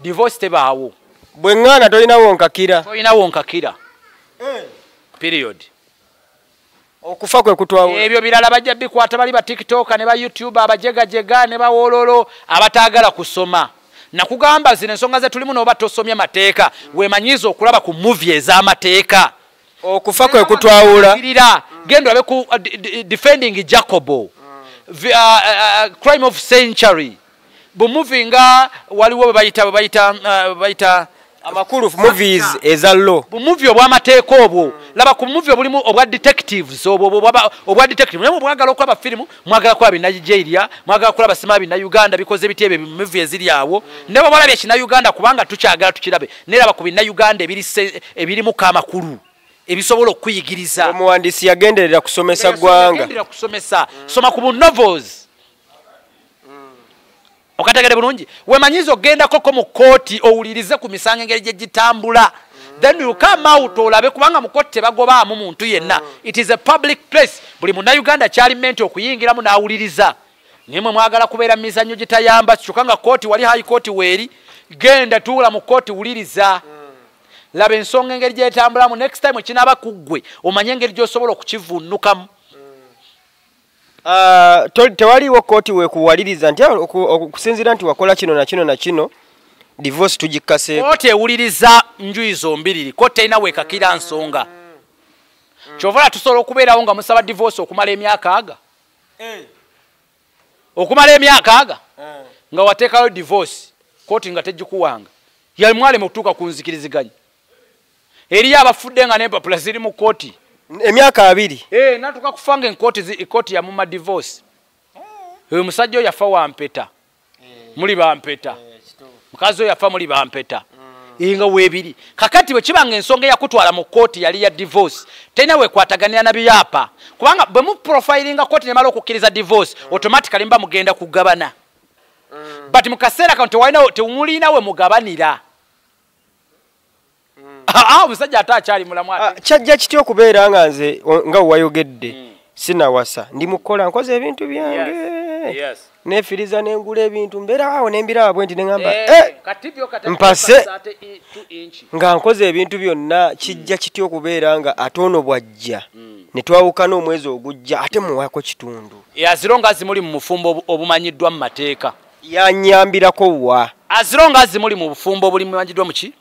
divorce tebaawo. Bwe ŋŋaana tolinawo nkakira. Tolinawo nkakira. Period. Okufa kwe kutwawula. Ebyo birala bajja bikwata bali ba TikTok ne ba YouTube abajegajega ne bawololo abataagala kusoma. Nakugamba zino ensonga ze tulimu n'oba tosomye mateeka, weemanyiiza okulaba ku movie ez'amateeka. Okufa kwe kutwawula. Genda olabe ku Defending Jacobo, Crime of Century, bu movie nga waliwo bwe bayita amakulu movies eza law. Bu movie obw'amateeka obwo. Laba ku movie obulimu obwa detectives, obwa detective. Naye mwagala okulaba firimu, mwagala kulaba Nigeria, mwagala kulaba sima bina Uganda bikoze biti ebyo movie eziri awo. Ne bwe balabye kina Uganda kubanga tukyagala tukirabe. Ne laba ku bina Uganda ebirimu kamakulu ebisobola okuyigiriza. Omuwandiisi yagenderera kusomesa ggwanga. Yagenderera kusomesa. Soma ku novels. Okategere bulungi. Wemanyiza ogendako ko mu kooti owulirize ku misango engeri gye gitambula. Then you come out olabe kubanga mu kooti tebagobaamu muntu yenna. It is a public place. Buli munnayuganda kyali meant okuyingiramu n'awuliriza. Naye mwe mwagala kubeera mu mizannyo gitayamba, kyokka nga kooti wali high court weeri, genda tuula mu kooti wuliriza. Laba ensonga engeri gyetambulamu. Next time kinaaba ku ggwe omanye engeri gy'osobola okukivunnukamu. Tewaliwo kooti wekuwaliriza nti okusinziira nti wakola kino na kino na kino, divorce tugikkaseeko. Kooti ewuliriza njuyi zombiriri, kooti terina weekakira nsonga. Kyova tusobola okubeerawo nga musaba divorce okumala emyaka aga. Okumala emyaka aga nga wateekayo divorce, kooti nga tegikuwanga. Yali mwalema okutuuka ku nzikiriziganya. Eriyo abafudde nga n'empapula ziri mu kooti. Emyaka 2. Natuka kufanga enkooti yamuma divorce. Oyo musajja oyo yafa wampeta. Muli bampeta. Mukazi oyo yafa muli bampeta. Nga weebiri. Kakati bwe kibanga ensonga eyakutwala mu kooti yali ya divorce, terina weekwataganira na byapa. Kubanga bwe mu profilinga kooti nemala okukkiriza divorce, automatically mba mugenda kugabana. But mu kaseera kano temulina we mugabanira. Omusajja ate akyali mulamu ate. Kyajja kitya okubeera nga nze nga wewayogedde sinawasa, ndi mukola nkoze ebintu byange, neefiriza nengula ebintu, mbeera awo nembiraba bwe nti neŋŋamba mpase nga nkoze ebintu byonna. Kijja kitya okubeera nga ate ono bw'ajja ne twawukana omwezi ogujja ate muwaako kitundu? Aziro nga zimuli mu bufumbo obumanyiddwa mu mateeka. Yanyambirako wa? Aziro nga zimuli mu bufumbo obumanyiddwa mu ki?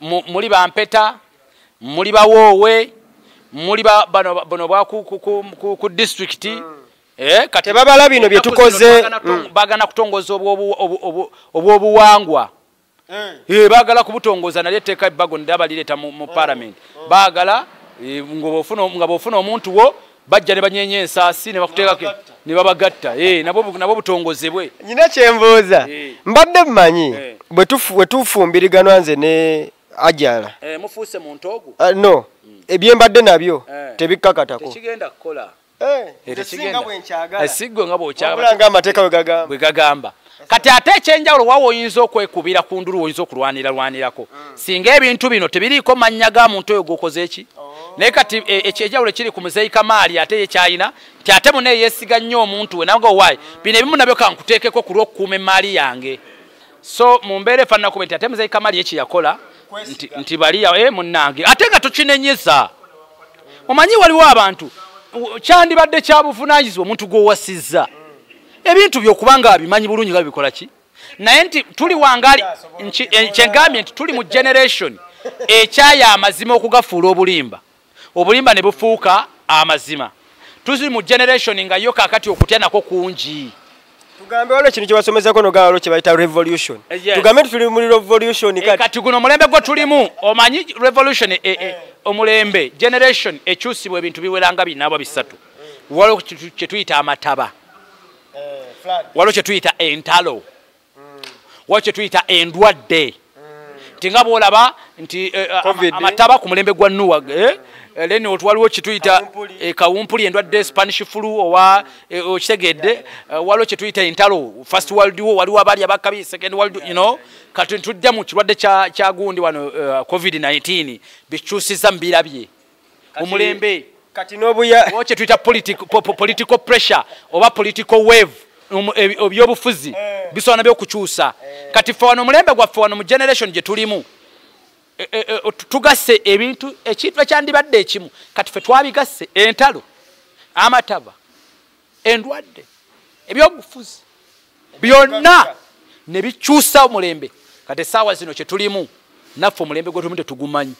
Muli bampeta, muli bawoowe, muli bano bwa ku district. Kati tebabala bino bye tukoze. Bagana kutongoza obw'obuwangwa. Baagala kubutongoza nalyo etteeka ebbago ndaba lireeta mu parliament. Baagala nga bw'ofuna omuntu wo bajja ne banyeenya ensaasi ne bakuteekako ne babagatta. Nabo butongozebwe. Nina kyembuuza, mbadde mmanyi bwe tufumbiriganwa nze ne Ajala. Mufuuse muntu ogwo? No, ebyembadde nabyo tebikkakatako. Tekigenda kukola. Tekigenda. Sigwe nga bw'okyagala. Wabula ng'amateeka bwe gagamba. Kati ate ekyenjawulo wawe oyinza okwekubira ku ndulu, oyinza okulwaniralwanirako. Singa ebintu bino tebiriiko mannya ga muntu oyo gw'okoze eki? Naye kati ekyenjawulo kiri ku Muzeeyi Kamaali ate ye kyalina nti ate munne yeesiga nnyo omuntu we nanga owaayi bino ebimu nabyo kankuteekeko ku lw'okukuuma emmaali yange. So mu mbeera efaanana nti ate Muzeeyi Kamaali ye kye yakola nti bali munnange ate nga tokinenyeza. Omanyi waliwo abantu kyandibadde kya buvunaanyizibwa omuntu gw'owasizza ebintu by'okubanga abimanyi bulungi nga bikola ki, naye nti tuli wangali kyengambye nti tuli mu generation ekyaya amazima okugafuula obulimba, obulimba ne bufuuka amazima. Tuli mu generation nga yo kaakati okutya nako kungi. Tugambe waliwo ekintu kye basomezako nogamba waliwo kye bayita revolution. Tugambe nti tuli mu revolution kati. Kati guno omulembe gwe tulimu, omanyi revolution omulembe generation ekyusibwa ebintu biweranga bina oba bisatu. Waliwo kye tuyita amataba, waliwo kye tuyita entalo, waliwo kye tuyita endwadde. Nti nga bw'olaba nti amataba ku mulembe gwa Nuwa, then waliwo kituyita kawumpuli, endwadde Spanish flu owa okitegedde, waliwo kyetuyita entalo, First World War, waliwo abaali abakabi Second World, you know. Kati ntudde mu kirwadde kya gundi wano, COVID-19 bikyusiza mbirabye omulembe. Kati n'obuya waliwo kyetuyita political pressure oba political wave, ebyobufuzi bisobola nabyo okukyusa. Kati ffe wano omulembe gwaffe wano mu generation gye tulimu, tugasse ebintu, ekintu ekyandibadde ekimu kati ffe twabigasse: entalo, amataba, endwadde, ebyobufuzi byonna ne bikyusa omulembe. Kati essaawa zino kye tulimu naffe omulembe gwe tulimu tetugumanyi.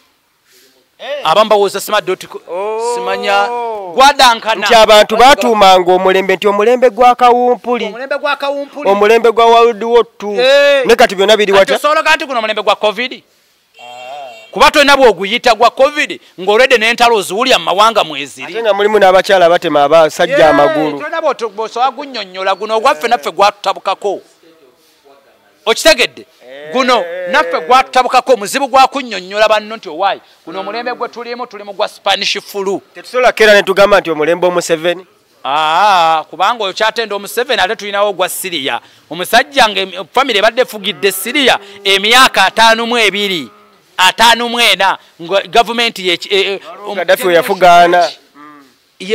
Abamu bawooza simanya gwadankana. Nti abantu batuumanga omulembe nti omulembe gwa kawumpuli, omulembe gwa kawumpuli, omulembe gwa World War II, ne kati byonna biri watya. Osobola nti guno omulembe gwa COVID, kuba tolina bw'oguyita gwa COVID ng'olwedde n'entalo oziwulya mu mawanga mweziri, ate nga mulimu n'abakyala batema abasajja amagulu. Tolina bw'osobola gunnyonnyola. Guno ogwaffe naffe gwatutabukako, okitegedde? Guno naffe gwatutabukako, omuzibu gwa kunnyonnyola banno nti owaayi guno omulembe gwe tulimu, tulimu gwa Spanish flu. Tetusobola keera ne tugamba nti omulembe Omuseveni. Kubanga oyo kyatenda Omuseveni, ate tulinawo ogwa Siriya. Omusajja nga famire ebadde efugidde Siriya emyaka 52, 54, nga gavumenti Gaddafi we yafugaana,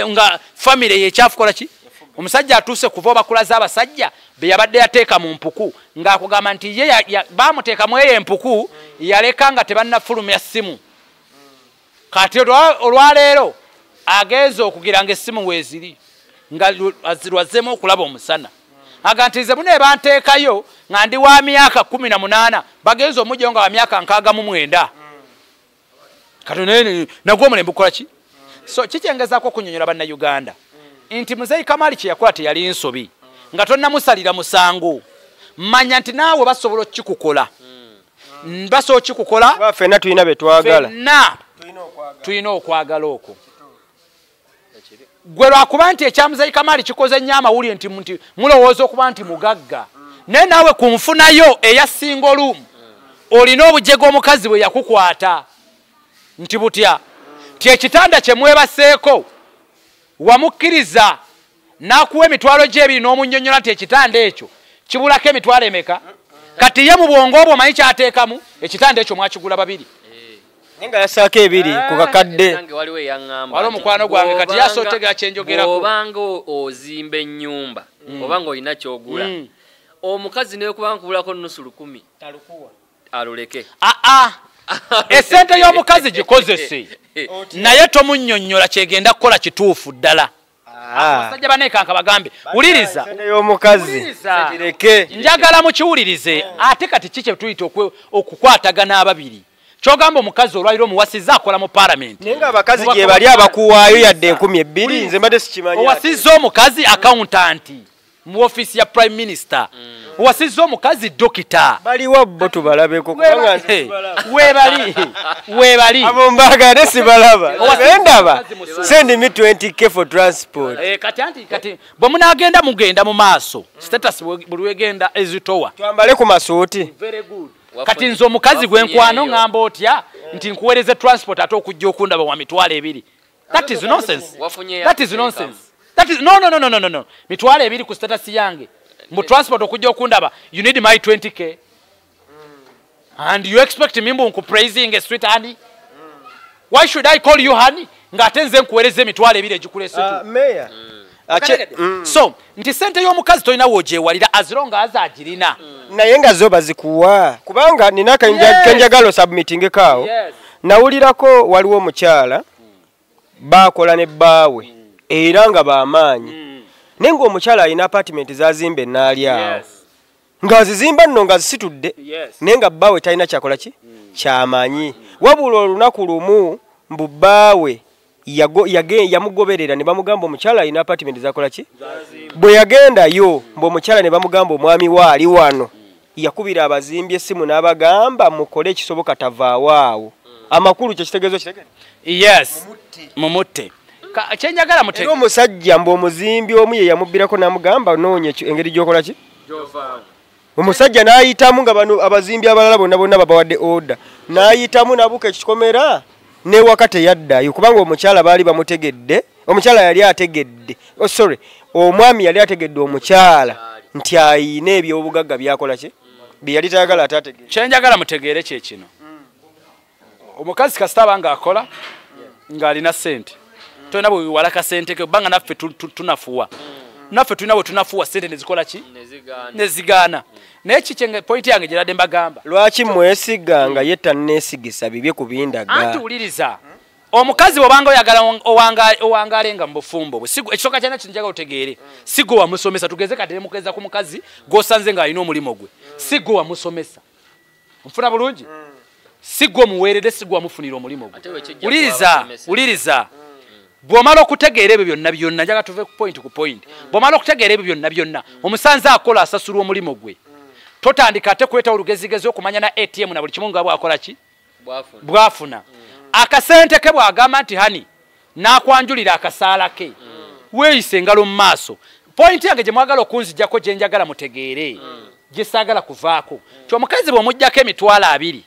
nga famire yekyafukola ki. Omusajja atuuse kuva obakulaza abasajja be yabadde yateeka mu mpuku, ng'akugamba nti ye bamuteekamu eyo empuku yaleka nga tebannafulumya ssimu. Kati olwaleero agenze okugira nga essimu weeziri, nga lwazzeemu okulaba omusana. Aga nti nze bune banteekayo nga ndi wa myaka 18, bagenze omugyeyo nga wa myaka 69. Kati nagwo omulembe gukola ki? So kikyengezaako okunyonyola Bannayuganda nti Muzeeyi Kamali kye yakola teyali nsobi. Nga tonnamusalira musango, manya nti naawe basobola okukikukola, basobola okukikukola. Ffenna tulina be twagala, ffenna tulina okwagala okwo. Gwe lwakuba nti ekya Muzeeyi Kamali kikoze nnyo amawulire nti mulowooza okuba nti mugagga, naye naawe ku nfunayo eya single room olina obujega omukazi bwe yakukwata nti butya nti ekitanda kye mwebaseeko wamukkiriza n'akuwa emitwalo gy'ebiri n'omunnyonnyola nti ekitanda ekyo kibulako emitwalo emeka. Kati ye mu bwongo obwo omanyi kyateekamu ekitanda ekyo mwakigula babiri, naye nga yasaako ebiri ku kakadde. Waliwo omukwano gwange kati yasootega kyenjogerako. Obanga ozimba ennyumba obanga olina kyogula, omukazi nekuba nkubulako 1,000 aluleke. Esente y'omukazi gikozese, naye tomunnyonnyola kyegenda kukola kituufu ddala. Abasajja baneekanka bagambe wuliriza y'omukazi njagala mukiwulirize. Ate kati ki kye tuyita okukwatagana ababiri? Kyogamba omukazi olwaliro omuwasizza akola mu palamenti, naye nga abakazi gye bali abakuwaayo yadde 2,000, nze mbadde sikimanyi. Owasizza omukazi accountant mu ofiisi ya Prime Minister, owasizza omukazi dokita. Baliwa bo tubalabeko, kubanga webali webali abo mbaga ne sibalaba. Ndaba send me 20k for transport. Kati anti kati bwe munaagenda mugenda mu maaso, status buli wegenda ezitowa, twambale ku masuuti. Very good. Kati nze omukazi gwe nkwano ngamba otya nti nkuweereze transport ate okujja okundaba wa 2,000? That is nonsense. That is nonsense. That is no no no no no no. 2,000 ku status yange mu transport okujja okundaba, you need my 20k and you expect me mbu nkupraising a sweet honey? Why should I call you honey ng'ate nze nkuweereza 2,000 egikulese tu? Mayor. So nti sente y'omukazi tolina w'ogyewalira as long as agirina, naye nga zo bazikuwa, kubanga nina kenjagalo submitting kaawo. Nawulirako waliwo omukyala bakola ne bbaawe era nga bamaanyi, naye ng'omukyala alina apartment zazimba enaali awo, ng'azizimba nno nga zisitudde, naye nga bbaawe talina kyakola ki kyamanyi. Wabula olunaku lumu mbu bbaawe yamugoberera ne bamugamba omukyala alina apartment zakola ki. Bwe yagendayo mbu omukyala ne bamugamba omwami we ali wano, yakubira abazimbi essimu n'abagamba mukole ekisoboka tavaawo awo. Amakulu kye kitegeezo kitegere? Yes, mumutte. Kyenjagala mutege. Era omusajja mbu omuzimbi omu ye yamubbirako n'amugamba noonya engeri gy'okola ki? Gy'ovaawo. Omusajja n'ayitamu nga bano abazimbi abalala bonna bonna babawadde order, n'ayitamu n'abuuka ekikomera n'ewaka teyaddayo, kubanga omukyala baali bamutegedde, omukyala yali ategedde, oh sorry, omwami yali ategedde omukyala nti ayina ebyobugagga byakola ki bye yali tayagala ate ategeere. Kyenjagala mutegeere kye kino, omukazi kasita aba ng'akola ng'alina ssente, tolina bwe wewala kasente ke, kubanga naffe tunafuwa, naffe tulina bwe tunafuwa ssente nezikola ki nezigaana. Naye kiki point yange gyeradde mbagamba, lwaki mwesiga nga ye tanneesigisa bibye ku bindaga? Anti wuliriza, omukazi bw'obanga oyagala owangaale nga mu bufumbo bwe, ekisooka kyalina kino njagala otegeere, si gwe wamusomesa. Tugeze kati ne mukeza ku mukazi gw'osanze ng'alina omulimu gwe, si gwe wamusomesa, nfuna bulungi, si gwe omuweerere, si gwe wamufunira omulimu gwe. Wuliriza, wuliriza, bw'omala okutegeera ebyo byonna byonna, njagala tuve ku point ku point, bw'omala okutegeera ebyo byonna byonna, omusanze akola asasulwa omulimu gwe, totandika ate kuleeta olugezigezi okumanya na ATM na buli kimu nga bw'akola ki bw'afuna. Akasente ke bw'agamba nti hani n'akwanjulira akasaala ke, weeyise engalo mu maaso. Point yange gye mwagala okunzijjako gye njagala mutegeere, gye saagala kuvaako, nti omukazi bw'omuggyako 20,000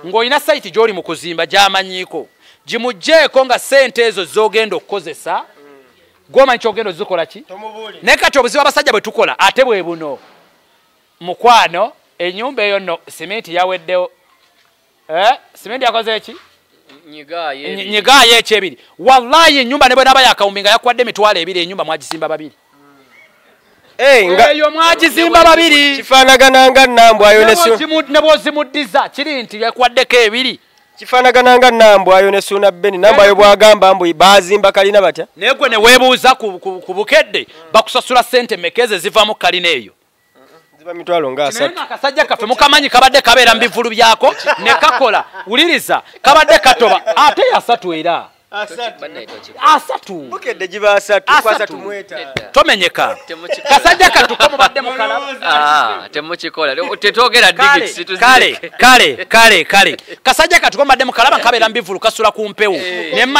ng'olina sayiti gy'oli mu kuzimba gy'amanyiiko, gimuggyeeko nga ssente ezo z'ogenda okukozesa, gw'omanyi ky'ogenda ozikola ki. Naye kati obuzibu abasajja bwe tukola ate bwe buno, mukwano ennyumba eyo nno simenti yaweddewo, simenti yakoze eki nyigaayo ekyebiri. Wallahi ennyumba ne bwe naaba yakawumbi nga yakuwadde 20,000, ennyumba mwagizimba babiri. Eyo mwagizimba babiri, kifaanagana nga Nambwayo ne bw'ozimuddiza kiri nti yakuwaddeko 2. Kifaanagana nga Nambwayo ne Suuna Beni. Nambwayo bw'agamba mbu baazimba kalina batya, naye gwe ne weebuuza ku bukedde bakusasula ssente mmeka ezo eziva mu kalina eyo? Ziba 30,000. Akasajja kaffe mukamanyi kabadde kabeera mu bivulu byako ne kakola, wuliriza, kabadde katoba ate 3 era 3 bukedde giba 3 ku 35. Tomenyeka kasajja katuko mubadde mukalaba. Temukikola, tetwogera digits. Kale kale kale kale kasajja katuko mubadde mukalaba kabeera mu bivulu kasula ku mpewo,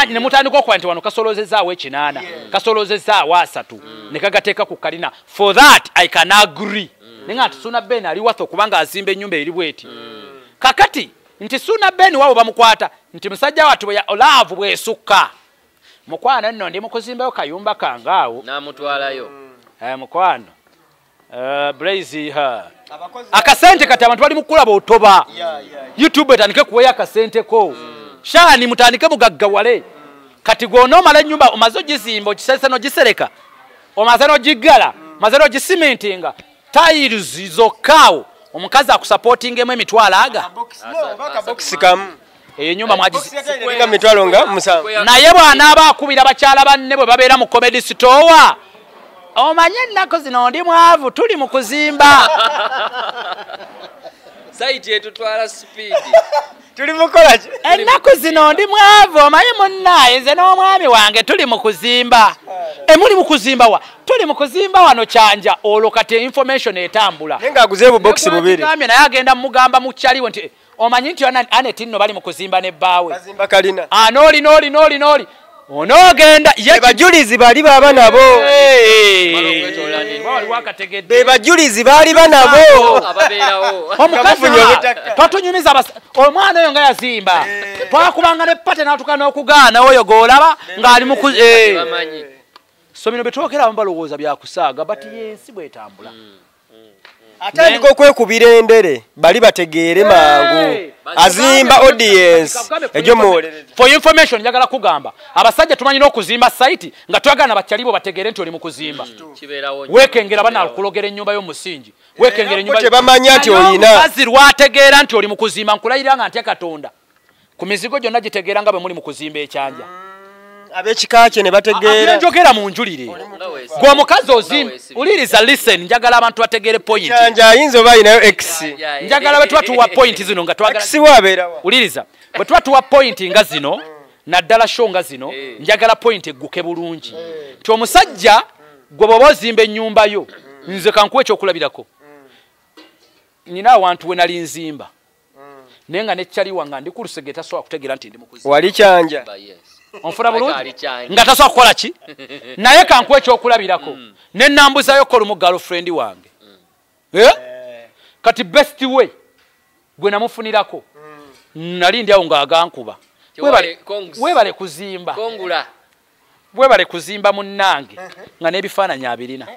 ne mutandika okuba nti wano kasolozezaawo 8, kasolozezaawo 3 ne kagateeka ku kalina. For that I can agree. Naye nga Suuna Ben ali watho kubanga azimba ennyumba eri bweti. Kakati nti Suuna Ben wabo bamukwata nti musajja wattu bwe laavu bwesukka, mukwano nno ndi mukuzimbayo kayumba kange awo n'amutwalayo. Mukwano Blaze ha akasente kati abantu bali mukulaba otoba, YouTube etandike kuweyo akasente ko, shani mutandike mugaggawale. Kati gw'onoomala ennyumba omaze ogizimba, ogiseresa n'ogisereka, omaze n'ogiggala, omaze n'ogisimintinga, tiles zokkaawo, omukazi akusapootingemu 20,000 akabokisi kamu, eyo ennyumba mwagizinga 70,000. Naye bw'anaaba akubira bakyala banne bwe babeera mu comedy store, omanye ennaku zino ndi mwavu, tuli mu kuzimba, sayiti etutwala speed, tuli mukola ki ennaku zino ndi mwavu, omanyi munnaaye nze n'omwami wange tuli mu kuzimba. Emuli mu kuzimba wa? Tuli mu kuzimba wano Kyanja. Olwo kati information etambula. Naye ng'aguze bubokisi bubiri. Naye agenda mugamba mukyaliwe nti omanyi nti Aneti nno bali mu kuzimba ne bbaawe. Bazimba kalina. Nooli nooli nooli nooli. Onoogenda ye bajulizi bali baba nabo. Be bajulizi bali banabo. Omukazi totunyumiza omwana oyo nga yazimba. Twakubanga ne pate n'atuuka n'okugaana oyo gw'olaba ng'ali mu so bino betwogera abamu balowooza byakusaaga, but yensi bwetambula. Atandika okwekubira endere bali bategeere mangu, azimba audience ejo muwolereza. For information njagala kugamba abasajja tumanyi n'okuzimba site nga twagala bakyalibo bategeere nti oli mu kuzimba. Weekengera banakulogera ennyumba y'omusingi, weekengera ennyumba tebamanya nti olina. Omukazi lwategeera nti oli mu kuzimba, nkulayira nga ntya Katonda ku mizigo gyonna gitegeera nga bwe muli mu kuzimba ekyanja. Ab'ekika kye ne bategeera. Njogera mu njulire. Gwe omukazi ozimba, uliriza, listen, njagala abantu bategeere point. Kyanja ayinza oba ayinayo X. Njagala bwe tuba tuwa point zino nga twagala X wabeerawa. Uliriza, bwe tuba tuwa point nga zino, naddala show nga zino, njagala point egguke bulungi. Nti omusajja gwe bw'oba ozimba ennyumba yo, nze kankuwe ekyokulabirako. Nina awantu we nali nzimba, naye nga nekyaliwa nga ndi ku lusegere tasobola kutegeera nti ndi mukuzi. Wali Kyanja. Onfuna bulungi nga tasobola kukola ki, naye kankuwe ekyokulabirako. Ne nambuzayo ko lumu girlfriend wange. Kati best way gwe namufunirako nali ndi awo ng'agankuba. Webale kuzimba. Kongula. Webale kuzimba munnange nga n'ebifaananyi abirina.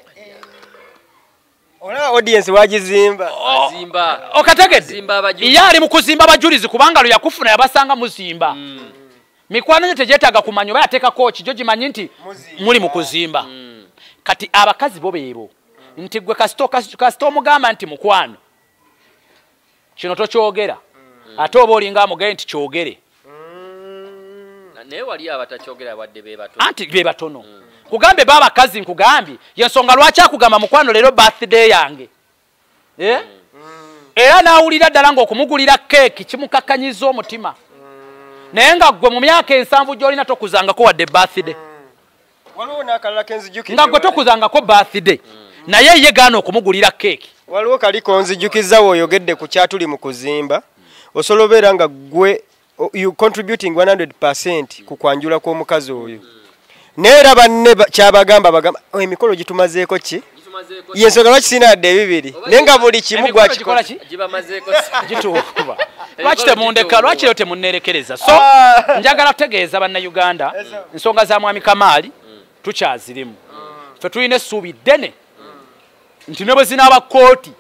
Olaba audience wagizimba. Azimba. Okategedde. Ye ali mu kuzimba abajulizi kubanga lwe yakufuna yabasanga muzimba. Mikwano gyo tegyetaaga kumanya oba yateekako ki, gyo gimanyi nti muli mu kuzimba. Kati abakazi bo beebo nti gwe kasita omugamba nti mukwano kino tokyogera, ate oba olinga amugaye nti kyogere. Naye wali abatakyogera wadde be batono. Anti be batono. Kugambe baba kazi nkugambye yensonga lwaki akugamba mukwano leero birthday yange. Era n'awulira ddala ng'okumugulira keeki kimukakkanyiza omutima. Naye nga ggwe mu myaka 7 gy'olina tokuzangako wadde birthday. Waliwo n'akalala ke nzijukidde. Nga ggwe tokuzangako birthday. Naye ye gaana okumugulira keeki. Waliwo kaliko nzijukizza w'oyogedde ku kyatuli mu kuzimba. Osobola obeera nga ggwe you contributing 100% ku kwanjula kw'omukazi oyo. Naye era banne kyabagamba bagamba emikolo gitumazeeko ki? Yensonga lwaki sirina yadde ebibiri, naye nga buli kimu gwakikola ki? Gituukuba. Lwaki temundeka, lwaki leero temunneerekereza? So njagala kutegeeza Bannayuganda ensonga za Mwami Kamaali tukyazirimu. Ffe tulina essuubi ddene nti ne bwe zinaaba kkooti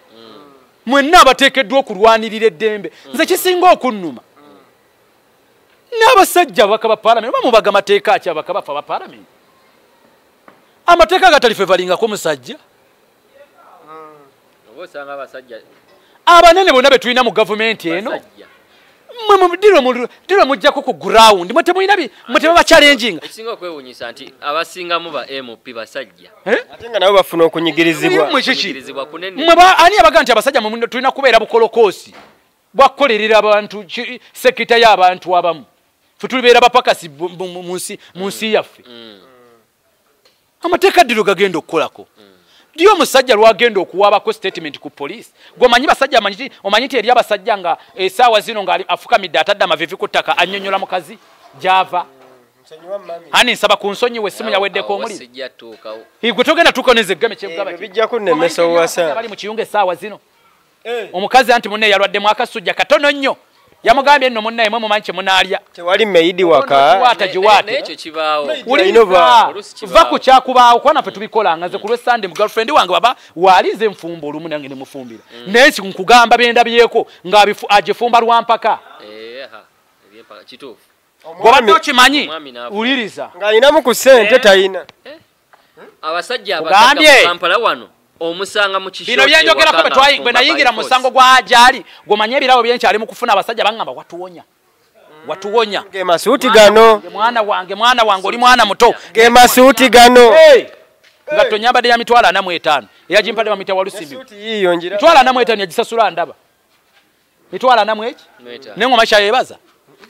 mwenna abateekeddwa okulwanirira eddembe. Nze kisinga okunnuma n'abasajja ababaka ba paalamenti, oba mubaga mateeka ki ababaka baffe aba paalamenti? Amateeka agatali fevalingako musajja. Abanene bonna be tulina mu gavumenti eno mwe diro mujjako ku ground, mwe temulina mwe tebabachallenginga. Ekisinga okwewuunyisa nti abasingamu ba MP basajja. Ate nga nabo bafuna okunyigirizibwa. Mwe ani abaga nti abasajja mwe tulina kubeera bukolokoosi bwakukolerera abantu, sekita y'abantu abamu. Ffe tulibeera bapakasi mu nsi yaffe. Amateeka ddiro gagenda okukolako. Dio omusajja lwagenda okuwaabako statement ku police. Gwe omanyi basajja omanyi nti eri abasajja nga essaawa zino nga afukamidde atadde amaviivi ku ttaka annyonnyola mukazi gy'ava. Ani nsaba ku nsonyiwe essimu yaweddeko omuliro. Gwe togenda tuuka neze eggame kyekugaba ki? Bijja kunnemesa owasa. Bali mu kiyungu essaawa zino. Omukazi anti munne yalwaddemu akasujja katono nnyo. Yamugambye nno munnaye mwe mumanyi kye munaalya. Tewali meyidi waka. Giwaata giwaate. N'ekyo kibaawo. Va ku kyakubaawo kuba naffe tubikolanga. Nze ku lwe Sunday mu girlfriend wange baba waali nze nfumba olumu nange ne mufumbira. Naye si nkugamba bye ndabyeko nga agifumba lwa mpaka. Kituufu. Gw'obadde okimanyi wuliriza. Ng'alinamu ku ssente talina. Abasajja abagagga mu Kampala wano omusanga mu kisho. Bino byenjogerako bwe nayingira mu musango gwa Ajali, gw'omanye ebirabo byenkyali mu kufuna abasajja baŋŋamba watuwonya. Watuwonya. Ge masuuti gano. Mwana wange, mwana wange oli mwana muto. Ge masuuti gano. Nga tonyambadde ya 45,000. Eyagimpadde bamuyita Walusimbi. Esuuti yiiyo ngira. 45,000 yagisasula ndaba. 45 eki? Naye ng'omanyi kyayeebaza?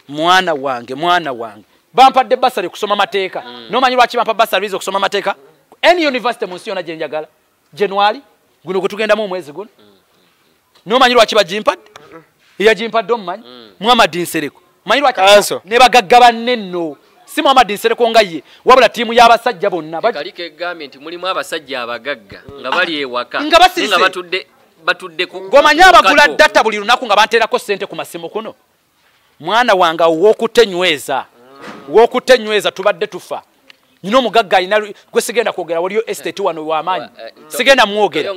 Mwana wange, mwana wange. Bampadde basale kusoma mateeka. N'omanyi lwaki bampa basale okusoma mateeka? Any university mu nsi yonna gye njagala. January guno gwe tugendamu omwezi guno. N'omanyi lwaki bagimpadde? Eyagimpadde omumanyi? Muhammad Nsereko. Omanyi lwaki? Ne bagagga banne nno. Si Muhammad Nsereko nga ye, wabula ttiimu y'abasajja bonna. Kaliko egambye nti mulimu abasajja abagagga nga bali ewaka. Nga basirise. Nga batudde ku Gw'omanyi abagula data buli lunaku nga banteerako ssente ku masimu kuno. Mwana wange ow'okutenyweza. Ow'okutenyweza tubadde tufa. Nina omugagga alina gwe sigenda kwogera waliyo estate wano w'amaanyi. Sigenda mwogera.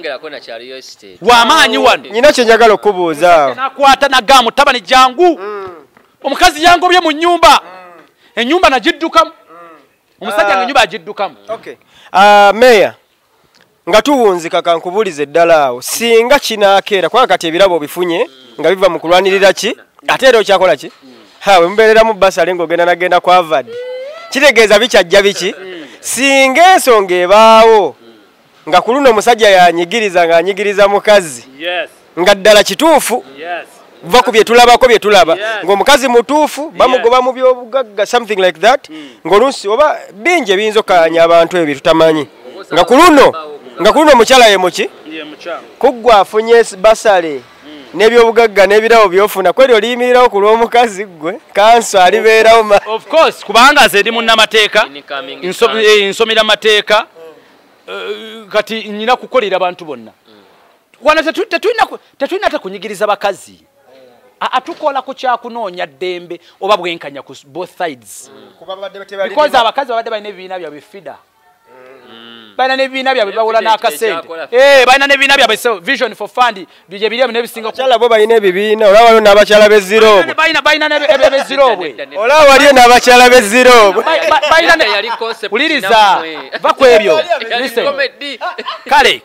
W'amaanyi wano. Nina kye njagala okubuuza. Nakwata nagamba mutabani jangu. Omukazi yangobye mu nnyumba. Ennyumba nagiddukamu. Omusajja ng'ennyumba agiddukamu. Okay. Mayor, nga tuwunzika kankubuulize ddala awo. Singa kinaakeera kubanga kati ebirabo obifunye nga biva mu kulwanirira ki? Ate era okyakola ki? Ha, we mubeereramu basale ng'ogenda nagenda ku Harvard. Kitegeeza bikyajja biki? Singa ensonga ebaawo nga ku luno omusajja yanyigiriza ng'anyigiriza mukazi. Nga ddala kituufu. Va ku bye tulabako bye tulaba. Ng'omukazi mutuufu bamugoba mu by'obugagga something like that. Ng'oluusi oba bingi ebiyinza okkaanya abantu ebyo tutamanyi. Nga ku luno omukyala ye muki? Kuggwa afunye basale. N'ebyobugagga n'ebirabo by'ofuna kweri oliyimirirawo ku lw'omukazi ggwe kanso alibeerawo. Of course, kubanga nze ndi munnamateeka, nsomera mateeka, kati nina kukolera abantu bonna. Wano tetulina te kunyigiriza bakazi. Atukola ku kyakunoonya ddembe oba bwenkanya ku both sides. Because abakazi babadde balina ebibiina byabwe FIDA. Balina n'ebibiina byabwe bawula n'akasente. Balina n'ebibiina byabwe Vision for Fund bye biri n'ebisinga. Abakyala bo balina ebibiina, olaba waliwo n'abakyala b'ezzirobwe. Balina n'ebizzirobwe. Olaba waliyo n'abakyala b'ezzirobwe. Balina wuliriza va ku ebyo. Listen. Kale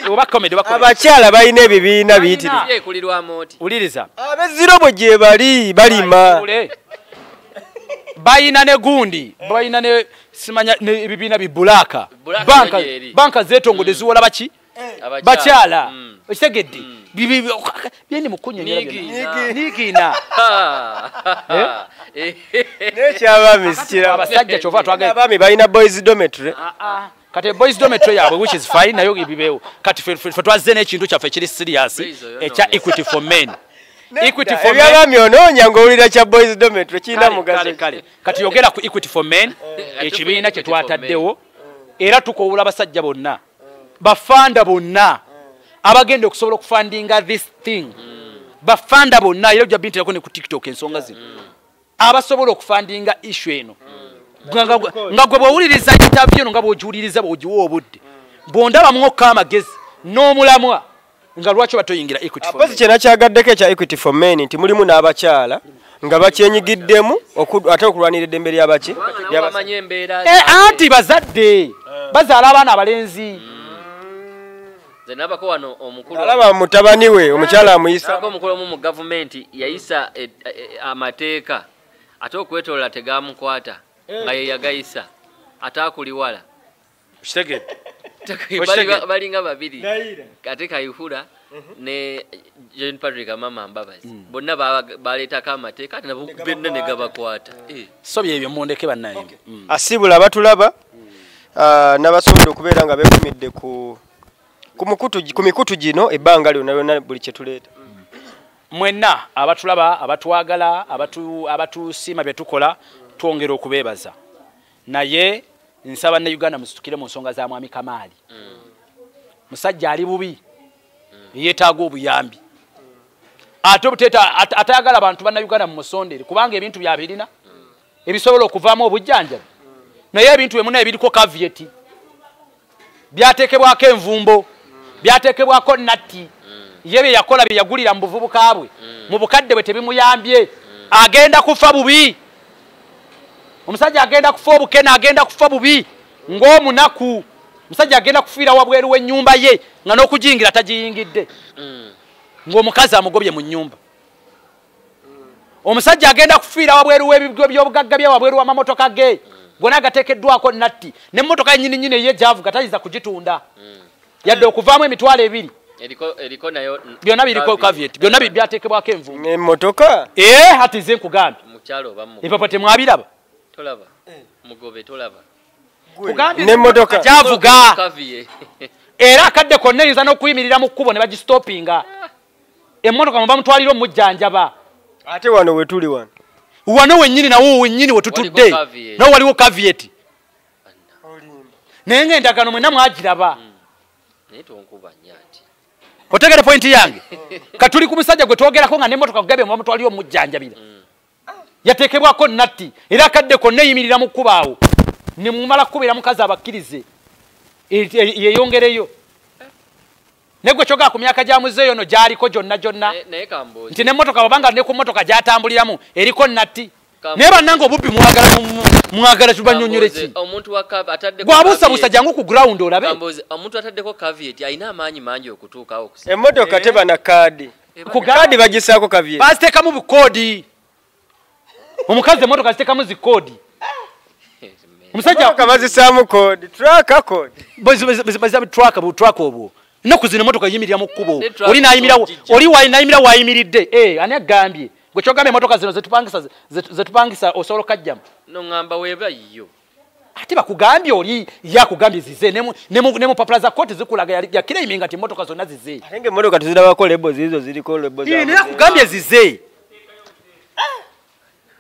oba comedy Abakyala balina ebibiina biyitirivu. Wuliriza. Ab'ezzirobwe gye bali balima. Balina ne gundi, balina ne simanya ne ebibiina bi bulaka. Banka zetongodde ziwola baki? Bakyala. Okitegedde. Byendi mukunnyonnyola byonna. Nigiina. N'ekyabaami sikiraba. Abasajja kyova twagala. Abaami balina boys dormitory. Kati boys dormitory yaabwe which is fine nayo ebibeewo. Kati ffe twazze n'ekintu kyaffe ekiri serious ekya equity for men. Equity for men. Eby'abaami onoonya ng'owulira kya boys dormitory kirina mugaso. Kale. Kati yogera ku equity for men ekibiina kye twataddewo era tukoowula abasajja bonna. Bafanda bonna abagenda okusobola okufundinga this thing. Bafanda bonna era ojja bintirako ne ku TikTok ensonga zino. Abasobola okufundinga issue eno. Nga gwe bw'owuliriza interview eno nga bw'ogiwuliriza bw'ogiwa obudde. Bw'ondabamu okka amagezi n'omulamwa nga lwaki batoyingira equity for men. Apozi kye nakyagaddeko ekya equity for men nti mulimu n'abakyala nga bakyenyigiddemu ate okulwanira eddembe ly'abaki. Anti bazadde bazaala abaana abalenzi. Nze nabako wano omukulu alaba mutabani we omukyala amuyisa. Nabako omukulu omu mu gavumenti yayisa amateeka ate okwetoloola tegamukwata nga ye yagayisa ate akuliwala. Kitegedde. Balinga babiri ate Kayihura ne John Patrick Amama Mbabazi bonna baleetako amateeka ate nabo benna ne gabakwata. So byebyo mundeke bannaye. Asibula abatulaba n'abasobola okubeera nga beekumidde ku mikutu gino ebbanga lyonna lyonna buli kye tuleeta. Mwenna abatulaba, abatwagala, abatusiima bye tukola twongera okubeebaza. Naye nsaba Uganda musitukire mu nsonga za Mwami Kamaali. Musajja ali bubi. Yeetaaga obuyambi. Ate atayagala abantu bannayuganda mu musondere kubanga ebintu byabirina ebisobola okuvaamu obujjanjabi. Naye ebintu bye ebiriko caveat. Byateekebwako envumbo, byateekebwako natti. Ye bye yakola bye yagulira mu buvubuka bwe, mu bukadde bwe tebimuyambye. Agenda kufa bubi. Omusajja agenda kufa obukene, agenda kufa bubi ng'omunaku. Omusajja agenda kufiira wabweru w'ennyumba ye nga n'okugiyingira tagiyingidde. Ng'omukazi amugobye mu nnyumba. Omusajja agenda kufiira wabweru w'ebigo by'obugagga bye, wabweru w'amamotoka ge. Gonna agateekeddwako natti. N'emmotoka yennyini nnyini ye gy'avuga tayinza kugitunda. Yadde okuvaamu 20,000. Eriko nayo byonna biriko caveat. Byonna byateekebwako envumbo. N'emmotoka? Ati nze nkugambye. Mukyalo oba mu. Epapa temwabiraba. Tolaba. Mugobe tolaba. N'emmotoka gyavuga. Era akadde konna eyinza n'okuyimirira mu kkubo ne bagistopinga. Emmotoka mwe bamutwalira omujjanjaba. Ate wano we tuli wano. Wano wennyini nawo wennyini we tutudde. Nawo waliwo caveat. Naye ng'endagaano mwenna mwagiraba. Naye tonkuba nnyo ati. Otegere pointi yange. Katuli ku musajja gwe twogerako nga n'emmotoka kugabye mwe bamutwalira omujjanjabira. Yateekebwako natti era akadde konna eyimirira mu kkubo awo. Ne mumala kukubira mukazi abakkirize yeeyongereyo. Naye gwe kyogera ku myaka gya muzeeyo ono gy'aliko gyonna gyonna. Nti n'emmotoka bw'obanga ne ku mmotoka gy'atambuliramu eriko natti. Naye bannange obubbi mwagala tubannyonnyole ki? Gwabuusabuusa jangu ku ground olabe. Omuntu ataddeko caveat alina amaanyi mangi okutuukawo. Emmotoka teba na kaadi. Kaadi bagisaako caveat. Baziteekamu bukoodi. Omukazi emmotoka ziteekamu zikoodi. Omusajja bazisaamu koodi, tracker koodi. Bazisamu tracker, bu tracker obwo. Ennaku zino emmotoka eyimirira mu kkubo. Oli n'ayimirira, oli n'ayimirira w'ayimiridde. Ani agambye? Gwe kyogambye emmotoka zino zetupangisa osobola okukajjamu. N'oŋŋamba weeba yo. Ate bakugambye oli yakugambye zize ne mu papula za kooti zikulaga yakiraiminga nti emmotoka zonna zize. Ate ng'emmotoka tuzirabako lebo ziizo ziriko lebo za. Naye akugambye zize.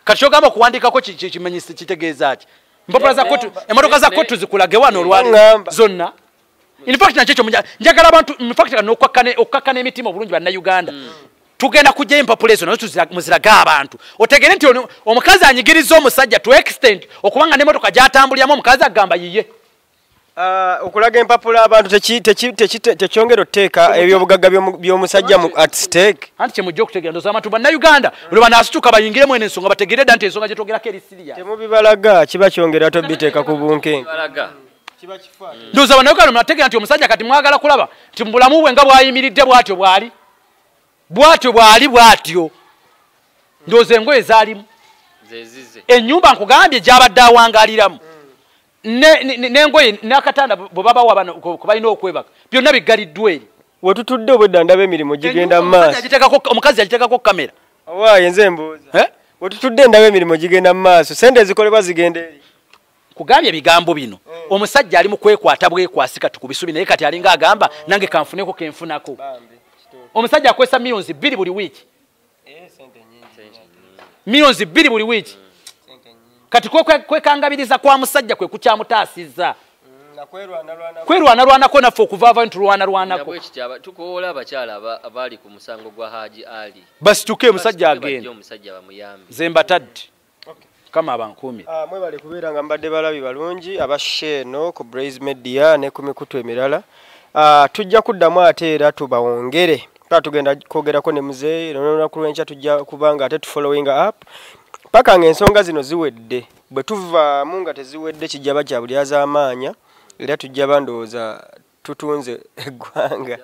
Kati kyogamba okuwandiikako kimenyesi kitegeeza ki? Empapula za kooti, emmotoka za kooti zikulage wano olwaleero zonna. In fact nakyo njagala abantu, in fact n'okwakkana emitima obulungi bannayuganda. Tugenda kujja empapula ezo nazo muziraga abantu, otegere nti omukazi anyigiriza omusajja to extent okubanga n'emmotoka gy'atambuliramu omukazi agamba yiye. Okulaga empapula abantu tekyongera oteeka ebyobugagga by'omusajja at stake. Anti kyemujja okutegeera, ndowooza abantu bannayuganda lwe banaasituka bayingiremu eno ensonga, bategeere dda nti ensonga gye twogerako eri serious. Temubibalaga, kiba kyongera tobiteeka ku bunkenke. Ndowooza bannayuganda munategeera nti omusajja kati mwagala kulaba nti mu bulamu bwe nga bw'ayimiridde bw'atyo bw'ali, bw'atyo bw'ali bw'atyo. Ndowooza engoye zaalimu, ennyumba nkugambye gy'abadde awangaliramu, n'engoye n'akatanda bwe babawa bano kwe balina okwebaka byonna biggaliddwa eri. Wetutudde obwedda ndaba emirimu gigenda mu maaso. Omukazi yagitekako kamera. Owaaye nze mbuuza. Wetutudde ndaba emirimu gigenda mu maaso, sente ezikolebwa zigenda eri. Kugambye ebigambo bino, omusajja ali mu kwekwata bwekwasi kati ku bisubi, naye kati alinga agamba nange kanfuneko kenfunako. Omusajja akwesa 2 million buli wiiki. 2 million buli wiiki. Kati kwekangabiriza kwa musajja kwe kukyamutaasizza. Kwerwanalwanako naffe okuvaava ntulwanalwanako. Tukoola abakyala abaali ku musango gwa Haji Ali basituke omusajja agenda, omusajja bamuyambe. Nze mbatadde, kama abankuumire. Mwebale kubeera nga mbadde balabi balungi abasheeno ku Blaze Media ne ku mikutu emirala. Tujja kuddamu ate era tubawongere, paka tugenda kwogerako ne muzeeyi olunaku lw'enkya. Tujja kubanga ate tufollowing up paka ng'ensonga zino ziwedde. Bwe tuvaamu nga teziwedde, kijja ba kya bulyazaamaanya, era tujja bandowooza tutunze eggwanga,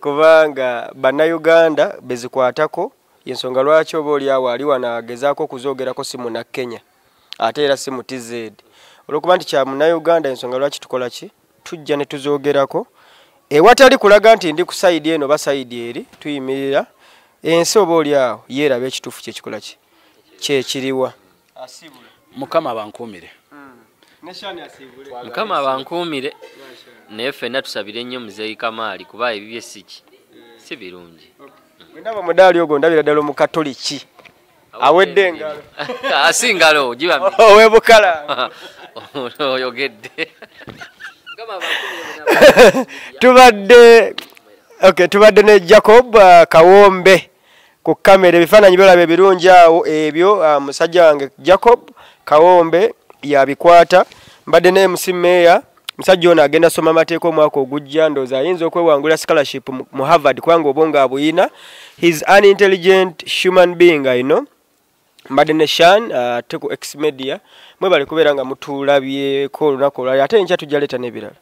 kubanga bannayuganda bezikwatako. Yensonga lwaki oba oli awo ali wano agezaako okuzoogerako si Munnakenya ate era si mu TZ, olwokuba nti kya munnayuganda. Ensonga lwaki tukola ki, tujja ne tuzoogerako ewatali kulaga nti ndi ku side eno ba side eri. Tuyimirira ensi, oba oli awo yeeraba ekituufu kyekikola ki, kyekiriwa. Mukama abankuumire. Mukama abankuumire, naye ffenna tusabire nnyo muzeeyi Kamaali, kuba ebibye siki si birungi. Ndaba omudaali ogwo, ndabira ddala omukatoliki awedde engalo. Asi ngalo giba ow'ebukala. Oyogedde. Tubadde, okay, tubadde ne Jacob Kawombe ku kamera. Ebifaananyi byolaba ebirungi awo ebyo, musajja wange Jacob Kawombe yabikwata. Mbadde ne MC Mayor. Musajja ono agenda soma amateeka omwaka ogujja. Ndowooza ayinza okwewangula scholarship mu Harvard, kubanga obwongo abuyina. He's an intelligent human being, I know. Mbadde ne Shan ate ku X Media. Mwebale kubeera nga mutulabyeko olunaku olwali, ate enkya tujja leeta n'ebirala.